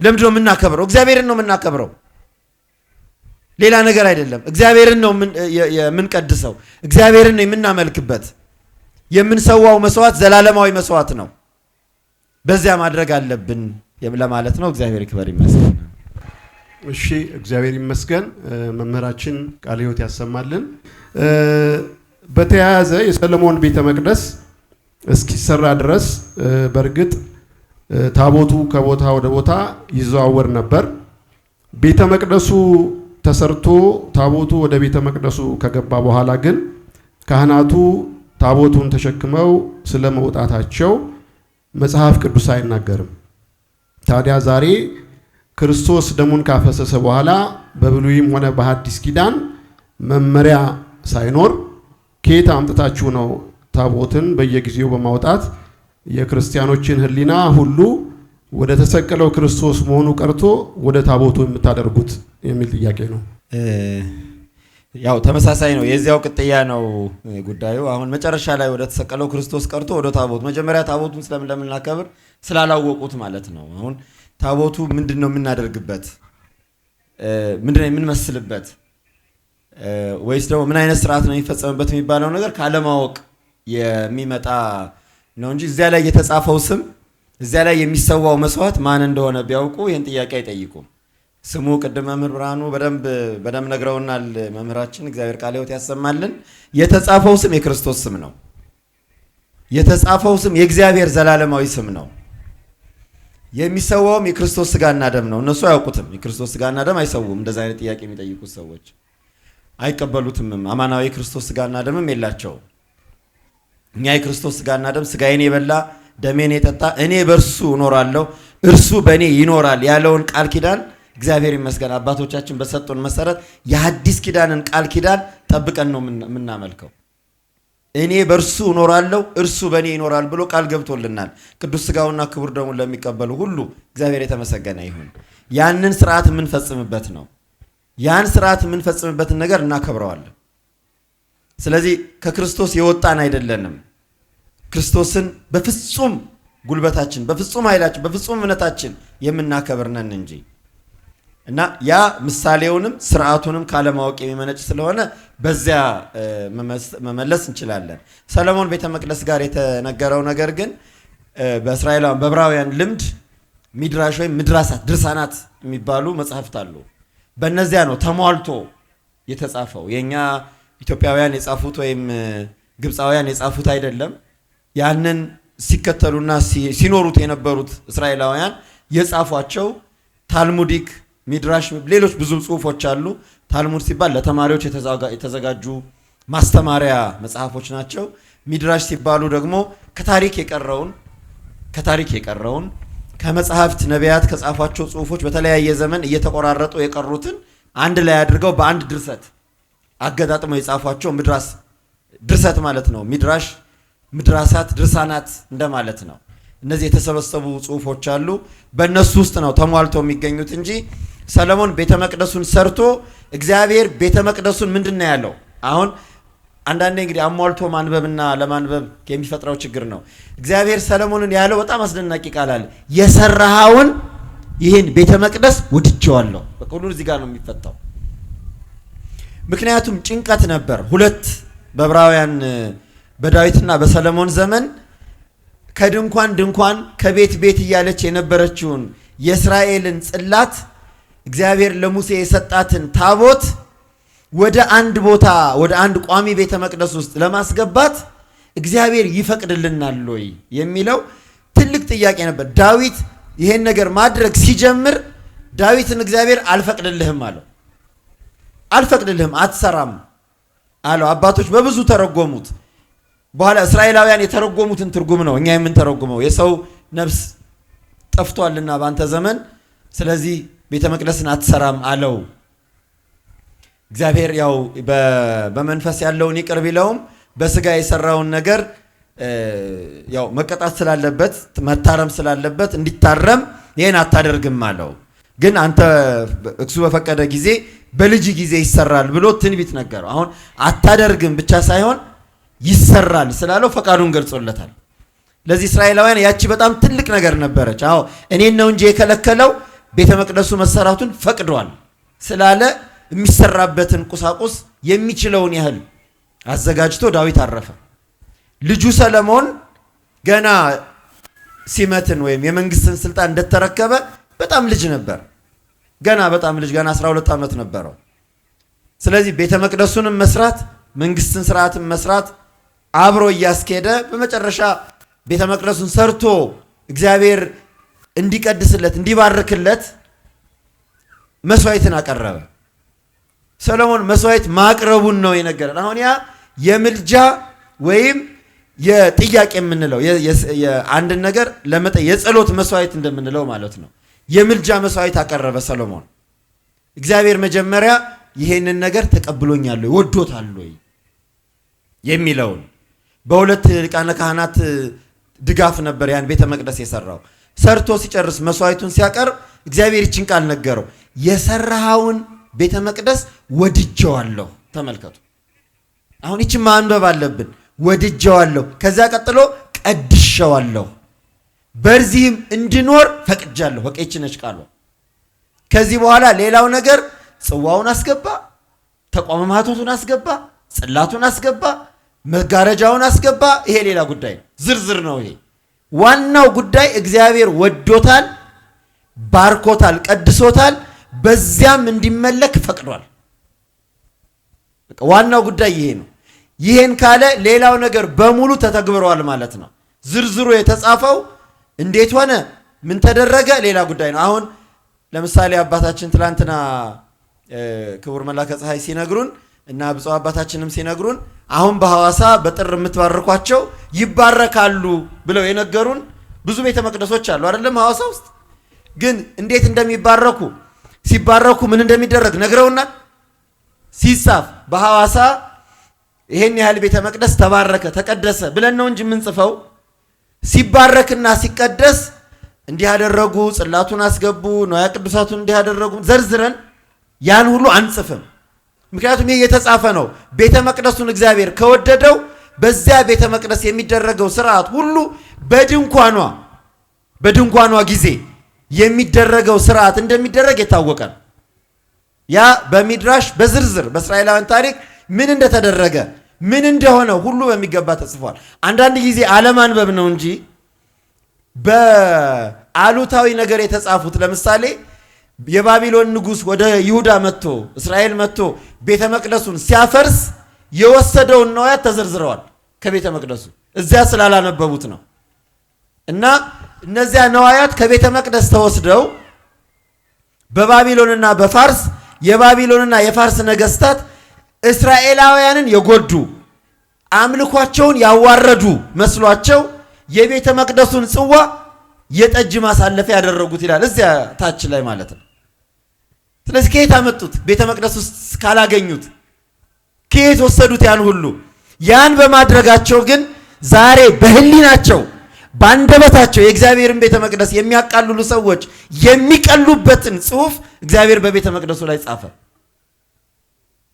ለምንድን ነው የምናከብረው? እግዚአብሔርን ነው የምናከብረው፣ ሌላ ነገር አይደለም። እግዚአብሔርን ነው የምንቀድሰው፣ እግዚአብሔርን ነው የምናመልክበት። የምንሰዋው መስዋዕት ዘላለማዊ መስዋዕት ነው። በዚያ ማድረግ አለብን ለማለት ነው። እግዚአብሔር ይክበር ይመስገን። እሺ፣ እግዚአብሔር ይመስገን። መምህራችን ቃለ ሕይወት ያሰማልን። በተያያዘ የሰለሞን ቤተ መቅደስ እስኪሰራ ድረስ በእርግጥ ታቦቱ ከቦታ ወደ ቦታ ይዘዋወር ነበር። ቤተ መቅደሱ ተሰርቶ ታቦቱ ወደ ቤተ መቅደሱ ከገባ በኋላ ግን ካህናቱ ታቦቱን ተሸክመው ስለመውጣታቸው መጽሐፍ ቅዱስ አይናገርም። ታዲያ ዛሬ ክርስቶስ ደሙን ካፈሰሰ በኋላ በብሉይም ሆነ በሐዲስ ኪዳን መመሪያ ሳይኖር ከየት አምጥታችሁ ነው ታቦትን በየጊዜው በማውጣት የክርስቲያኖችን ሕሊና ሁሉ ወደ ተሰቀለው ክርስቶስ መሆኑ ቀርቶ ወደ ታቦቱ የምታደርጉት የሚል ጥያቄ ነው። ያው ተመሳሳይ ነው፣ የዚያው ቅጥያ ነው ጉዳዩ። አሁን መጨረሻ ላይ ወደ ተሰቀለው ክርስቶስ ቀርቶ ወደ ታቦቱ፣ መጀመሪያ ታቦቱን ስለምን እንደምናከብር ስላላወቁት ማለት ነው። አሁን ታቦቱ ምንድነው የምናደርግበት? ምንድነው የምንመስልበት? ወይስ ደግሞ ምን አይነት ስርዓት ነው የሚፈጸምበት የሚባለው ነገር ካለማወቅ የሚመጣ ነው እንጂ እዚያ ላይ የተጻፈው ስም፣ እዚያ ላይ የሚሰዋው መስዋዕት ማን እንደሆነ ቢያውቁ ይህን ጥያቄ አይጠይቁም። ስሙ ቅድም መምህር ብርሃኑ በደንብ በደንብ ነግረውናል። መምህራችን እግዚአብሔር ቃለ ሕይወት ያሰማልን። የተጻፈው ስም የክርስቶስ ስም ነው። የተጻፈው ስም የእግዚአብሔር ዘላለማዊ ስም ነው። የሚሰዋውም የክርስቶስ ስጋና ደም ነው። እነሱ አያውቁትም። የክርስቶስ ስጋና ደም አይሰውም። እንደዛ አይነት ጥያቄ የሚጠይቁት ሰዎች አይቀበሉትም። አማናዊ የክርስቶስ ስጋና ደምም የላቸውም። እኛ የክርስቶስ ስጋና ደም ስጋዬን የበላ ደሜን የጠጣ እኔ በእርሱ እኖራለሁ እርሱ በእኔ ይኖራል ያለውን ቃል ኪዳን እግዚአብሔር ይመስገን አባቶቻችን በሰጡን መሰረት የሐዲስ ኪዳንን ቃል ኪዳን ጠብቀን ነው የምናመልከው። እኔ በእርሱ እኖራለሁ እርሱ በእኔ ይኖራል ብሎ ቃል ገብቶልናል። ቅዱስ ስጋውና ክቡር ደሙን ለሚቀበሉ ሁሉ እግዚአብሔር የተመሰገነ ይሁን። ያንን ስርዓት የምንፈጽምበት ነው። ያን ስርዓት የምንፈጽምበትን ነገር እናከብረዋለን። ስለዚህ ከክርስቶስ የወጣን አይደለንም። ክርስቶስን በፍጹም ጉልበታችን፣ በፍጹም ኃይላችን፣ በፍጹም እምነታችን የምናከብር ነን እንጂ እና ያ ምሳሌውንም ስርዓቱንም ካለማወቅ የሚመነጭ ስለሆነ በዚያ መመለስ እንችላለን። ሰለሞን ቤተ መቅደስ ጋር የተነገረው ነገር ግን በእስራኤላውያን በዕብራውያን ልምድ ሚድራሽ ወይም ምድራሳት ድርሳናት የሚባሉ መጽሐፍት አሉ። በእነዚያ ነው ተሟልቶ የተጻፈው። የኛ ኢትዮጵያውያን የጻፉት ወይም ግብፃውያን የጻፉት አይደለም። ያንን ሲከተሉና ሲኖሩት የነበሩት እስራኤላውያን የጻፏቸው Talmudic ሚድራሽ፣ ሌሎች ብዙ ጽሁፎች አሉ። ታልሙድ ሲባል ለተማሪዎች የተዘጋጁ ማስተማሪያ መጽሐፎች ናቸው። ሚድራሽ ሲባሉ ደግሞ ከታሪክ የቀረውን ከመጽሐፍት ነቢያት ከጻፏቸው ጽሁፎች በተለያየ ዘመን እየተቆራረጡ የቀሩትን አንድ ላይ አድርገው በአንድ ድርሰት አገጣጥመው የጻፏቸው ምድራስ ድርሰት ማለት ነው። ሚድራሽ ምድራሳት ድርሳናት እንደማለት ነው። እነዚህ የተሰበሰቡ ጽሁፎች አሉ። በእነሱ ውስጥ ነው ተሟልተው የሚገኙት እንጂ ሰለሞን ቤተ መቅደሱን ሰርቶ እግዚአብሔር ቤተ መቅደሱን ምንድን ነው ያለው? አሁን አንዳንዴ እንግዲህ አሟልቶ ማንበብና ለማንበብ የሚፈጥረው ችግር ነው። እግዚአብሔር ሰለሞንን ያለው በጣም አስደናቂ ቃል አለ። የሰራኸውን ይህን ቤተ መቅደስ ወድጄዋለሁ። በቃ ሁሉ እዚህ ጋር ነው የሚፈታው። ምክንያቱም ጭንቀት ነበር። ሁለት በዕብራውያን በዳዊትና በሰለሞን ዘመን ከድንኳን ድንኳን ከቤት ቤት እያለች የነበረችውን የእስራኤልን ጽላት እግዚአብሔር ለሙሴ የሰጣትን ታቦት ወደ አንድ ቦታ ወደ አንድ ቋሚ ቤተ መቅደስ ውስጥ ለማስገባት እግዚአብሔር ይፈቅድልናል ወይ የሚለው ትልቅ ጥያቄ ነበር። ዳዊት ይሄን ነገር ማድረግ ሲጀምር ዳዊትን እግዚአብሔር አልፈቅድልህም አለው። አልፈቅድልህም፣ አትሰራም አለው። አባቶች በብዙ ተረጎሙት። በኋላ እስራኤላውያን የተረጎሙትን ትርጉም ነው እኛ የምንተረጉመው። የሰው ነፍስ ጠፍቷልና በአንተ ዘመን፣ ስለዚህ ቤተ መቅደስን አትሰራም አለው። እግዚአብሔር ያው በመንፈስ ያለውን ይቅር ቢለውም በስጋ የሰራውን ነገር ያው መቀጣት ስላለበት መታረም ስላለበት እንዲታረም ይሄን አታደርግም አለው። ግን አንተ እሱ በፈቀደ ጊዜ በልጅ ጊዜ ይሰራል ብሎ ትንቢት ነገረው። አሁን አታደርግም ብቻ ሳይሆን ይሰራል ስላለው ፈቃዱን ገልጾለታል። ለዚህ እስራኤላውያን ያቺ በጣም ትልቅ ነገር ነበረች። አዎ እኔን ነው እንጂ የከለከለው ቤተ መቅደሱ መሰራቱን ፈቅዷል ስላለ የሚሰራበትን ቁሳቁስ የሚችለውን ያህል አዘጋጅቶ ዳዊት አረፈ። ልጁ ሰለሞን ገና ሲመትን ወይም የመንግስትን ስልጣን እንደተረከበ በጣም ልጅ ነበር። ገና በጣም ልጅ ገና 12 ዓመት ነበረው። ስለዚህ ቤተ መቅደሱንም መስራት መንግስትን ስርዓትን መስራት አብሮ እያስኬደ በመጨረሻ ቤተ መቅደሱን ሰርቶ እግዚአብሔር እንዲቀድስለት እንዲባርክለት መስዋዕትን አቀረበ። ሰሎሞን መስዋዕት ማቅረቡን ነው የነገረን። አሁን ያ የምልጃ ወይም የጥያቄ የምንለው አንድን ነገር የጸሎት መስዋዕት እንደምንለው ማለት ነው። የምልጃ መስዋዕት አቀረበ ሰሎሞን። እግዚአብሔር መጀመሪያ ይሄንን ነገር ተቀብሎኛል ወይ ወዶታል ወይ የሚለውን በሁለት ሊቃነ ካህናት ድጋፍ ነበር ያን ቤተ መቅደስ የሰራው። ሰርቶ ሲጨርስ መስዋዕቱን ሲያቀርብ እግዚአብሔር ይችን ቃል ነገረው፣ የሰራኸውን ቤተ መቅደስ ወድጀዋለሁ። ተመልከቱ፣ አሁን ይችን ማንበብ አለብን። ወድጀዋለሁ፣ ከዚያ ቀጥሎ ቀድሸዋለሁ፣ በዚህም እንድኖር ፈቅጃለሁ። በቃ ይህች ነች ቃሏ። ከዚህ በኋላ ሌላው ነገር ጽዋውን አስገባ፣ ተቋመ ማኅቶቱን አስገባ፣ ጽላቱን አስገባ፣ መጋረጃውን አስገባ። ይሄ ሌላ ጉዳይ ነው፣ ዝርዝር ነው ይሄ። ዋናው ጉዳይ እግዚአብሔር ወዶታል፣ ባርኮታል፣ ቀድሶታል። በዚያም እንዲመለክ ፈቅዷል። በቃ ዋናው ጉዳይ ይሄ ነው። ይሄን ካለ ሌላው ነገር በሙሉ ተተግብሯል ማለት ነው። ዝርዝሩ የተጻፈው እንዴት ሆነ፣ ምን ተደረገ ሌላ ጉዳይ ነው። አሁን ለምሳሌ አባታችን ትላንትና ክቡር መላከ ፀሐይ ሲነግሩን እና ብፁዕ አባታችንም ሲነግሩን አሁን በሐዋሳ በጥር የምትባርኳቸው ይባረካሉ ብለው የነገሩን ብዙ ቤተ መቅደሶች አሉ አይደለም? ሐዋሳ ውስጥ ግን እንዴት እንደሚባረኩ፣ ሲባረኩ ምን እንደሚደረግ ነግረውናል። ሲጻፍ በሐዋሳ ይሄን ያህል ቤተ መቅደስ ተባረከ ተቀደሰ ብለን ነው እንጂ የምንጽፈው፣ ሲባረክና ሲቀደስ እንዲህ ያደረጉ፣ ጽላቱን አስገቡ፣ ንዋየ ቅዱሳቱን እንዲህ ያደረጉ ዘርዝረን ያን ሁሉ አንጽፍም። ምክንያቱም ይህ የተጻፈ ነው። ቤተ መቅደሱን እግዚአብሔር ከወደደው በዚያ ቤተ መቅደስ የሚደረገው ስርዓት ሁሉ በድንኳኗ ጊዜ የሚደረገው ስርዓት እንደሚደረግ የታወቀ ነው። ያ በሚድራሽ በዝርዝር በእስራኤላውያን ታሪክ ምን እንደተደረገ፣ ምን እንደሆነ ሁሉ በሚገባ ተጽፏል። አንዳንድ ጊዜ አለማንበብ ነው እንጂ በአሉታዊ ነገር የተጻፉት፣ ለምሳሌ የባቢሎን ንጉሥ ወደ ይሁዳ መጥቶ፣ እስራኤል መጥቶ ቤተ መቅደሱን ሲያፈርስ የወሰደውን ነዋያት ተዘርዝረዋል ከቤተ መቅደሱ፣ እዚያ ስላላነበቡት ነው። እና እነዚያ ነዋያት ከቤተ መቅደስ ተወስደው በባቢሎንና በፋርስ፣ የባቢሎንና የፋርስ ነገስታት እስራኤላውያንን የጎዱ፣ አምልኳቸውን ያዋረዱ መስሏቸው የቤተ መቅደሱን ጽዋ የጠጅ ማሳለፊያ ያደረጉት ይላል እዚያ ታች ላይ ማለት ነው። ስለዚህ ከየት አመጡት? ቤተ መቅደስ ውስጥ ካላገኙት ከየት ወሰዱት? ያን ሁሉ ያን በማድረጋቸው ግን ዛሬ በህሊናቸው በአንደበታቸው የእግዚአብሔርን ቤተ መቅደስ የሚያቃልሉ ሰዎች የሚቀሉበትን ጽሑፍ እግዚአብሔር በቤተ መቅደሱ ላይ ጻፈ።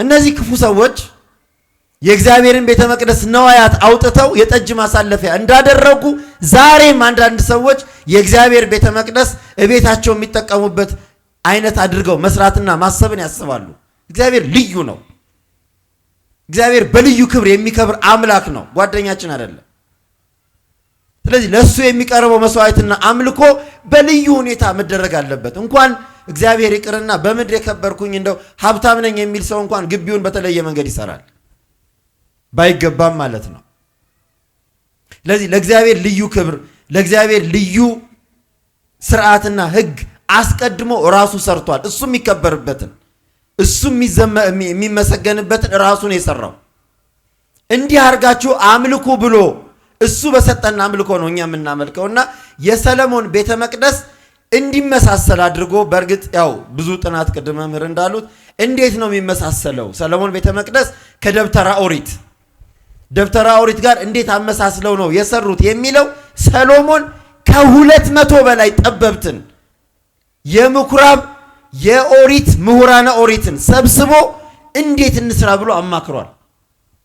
እነዚህ ክፉ ሰዎች የእግዚአብሔርን ቤተ መቅደስ ነዋያት አውጥተው የጠጅ ማሳለፊያ እንዳደረጉ ዛሬም አንዳንድ ሰዎች የእግዚአብሔር ቤተ መቅደስ እቤታቸው የሚጠቀሙበት አይነት አድርገው መስራትና ማሰብን ያስባሉ። እግዚአብሔር ልዩ ነው። እግዚአብሔር በልዩ ክብር የሚከብር አምላክ ነው፣ ጓደኛችን አይደለም። ስለዚህ ለእሱ የሚቀርበው መስዋዕትና አምልኮ በልዩ ሁኔታ መደረግ አለበት። እንኳን እግዚአብሔር ይቅርና በምድር የከበርኩኝ፣ እንደው ሀብታም ነኝ የሚል ሰው እንኳን ግቢውን በተለየ መንገድ ይሰራል፣ ባይገባም ማለት ነው። ስለዚህ ለእግዚአብሔር ልዩ ክብር፣ ለእግዚአብሔር ልዩ ስርዓትና ሕግ አስቀድሞ ራሱ ሰርቷል። እሱ የሚከበርበትን፣ እሱ የሚመሰገንበትን ራሱን የሰራው፣ እንዲህ አድርጋችሁ አምልኩ ብሎ እሱ በሰጠን አምልኮ ነው እኛ የምናመልከው። እና የሰለሞን ቤተ መቅደስ እንዲመሳሰል አድርጎ፣ በእርግጥ ያው ብዙ ጥናት ቅድመ መምህር እንዳሉት እንዴት ነው የሚመሳሰለው? ሰለሞን ቤተ መቅደስ ከደብተራ ኦሪት፣ ደብተራ ኦሪት ጋር እንዴት አመሳስለው ነው የሰሩት የሚለው፣ ሰሎሞን ከ200 በላይ ጠበብትን፣ የምኩራብ የኦሪት ምሁራነ ኦሪትን ሰብስቦ እንዴት እንስራ ብሎ አማክሯል።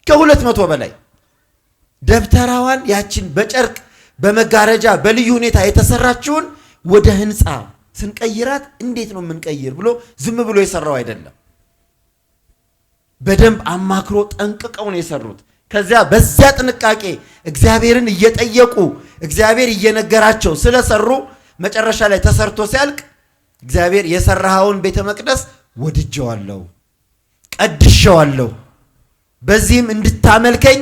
ከ200 በላይ። ደብተራዋን ያችን በጨርቅ በመጋረጃ በልዩ ሁኔታ የተሰራችውን ወደ ህንፃ ስንቀይራት እንዴት ነው የምንቀይር ብሎ ዝም ብሎ የሰራው አይደለም። በደንብ አማክሮ ጠንቅቀው ነው የሰሩት። ከዚያ በዚያ ጥንቃቄ እግዚአብሔርን እየጠየቁ፣ እግዚአብሔር እየነገራቸው ስለሰሩ መጨረሻ ላይ ተሰርቶ ሲያልቅ እግዚአብሔር የሰራኸውን ቤተ መቅደስ ወድጀዋለሁ፣ ቀድሼዋለሁ፣ በዚህም እንድታመልከኝ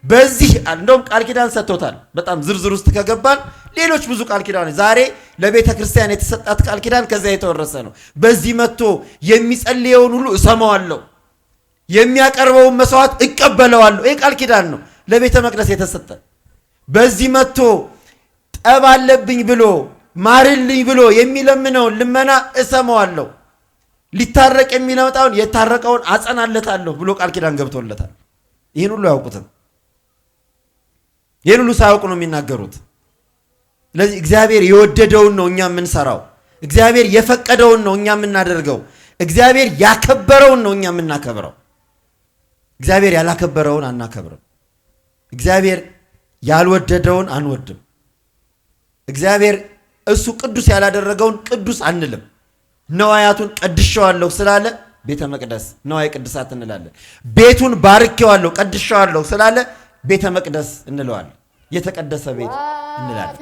በዚህ እንደውም ቃል ኪዳን ሰጥቶታል። በጣም ዝርዝር ውስጥ ከገባን ሌሎች ብዙ ቃል ኪዳን፣ ዛሬ ለቤተ ክርስቲያን የተሰጣት ቃል ኪዳን ከዚያ የተወረሰ ነው። በዚህ መጥቶ የሚጸልየውን ሁሉ እሰማዋለሁ፣ የሚያቀርበውን መስዋዕት እቀበለዋለሁ። ይህ ቃል ኪዳን ነው ለቤተ መቅደስ የተሰጠ። በዚህ መጥቶ ጠብ አለብኝ ብሎ፣ ማርልኝ ብሎ የሚለምነውን ልመና እሰማዋለሁ፣ ሊታረቅ የሚለመጣውን የታረቀውን አጸናለታለሁ ብሎ ቃል ኪዳን ገብቶለታል። ይህን ሁሉ አያውቁትም። ይህን ሁሉ ሳያውቁ ነው የሚናገሩት። ስለዚህ እግዚአብሔር የወደደውን ነው እኛ የምንሰራው። እግዚአብሔር የፈቀደውን ነው እኛ የምናደርገው። እግዚአብሔር ያከበረውን ነው እኛ የምናከብረው። እግዚአብሔር ያላከበረውን አናከብርም። እግዚአብሔር ያልወደደውን አንወድም። እግዚአብሔር እሱ ቅዱስ ያላደረገውን ቅዱስ አንልም። ነዋያቱን ቀድሼዋለሁ ስላለ ቤተ መቅደስ ነዋየ ቅድሳት እንላለን። ቤቱን ባርኬዋለሁ፣ ቀድሼዋለሁ ስላለ ቤተ መቅደስ እንለዋለን። የተቀደሰ ቤት እንላለን።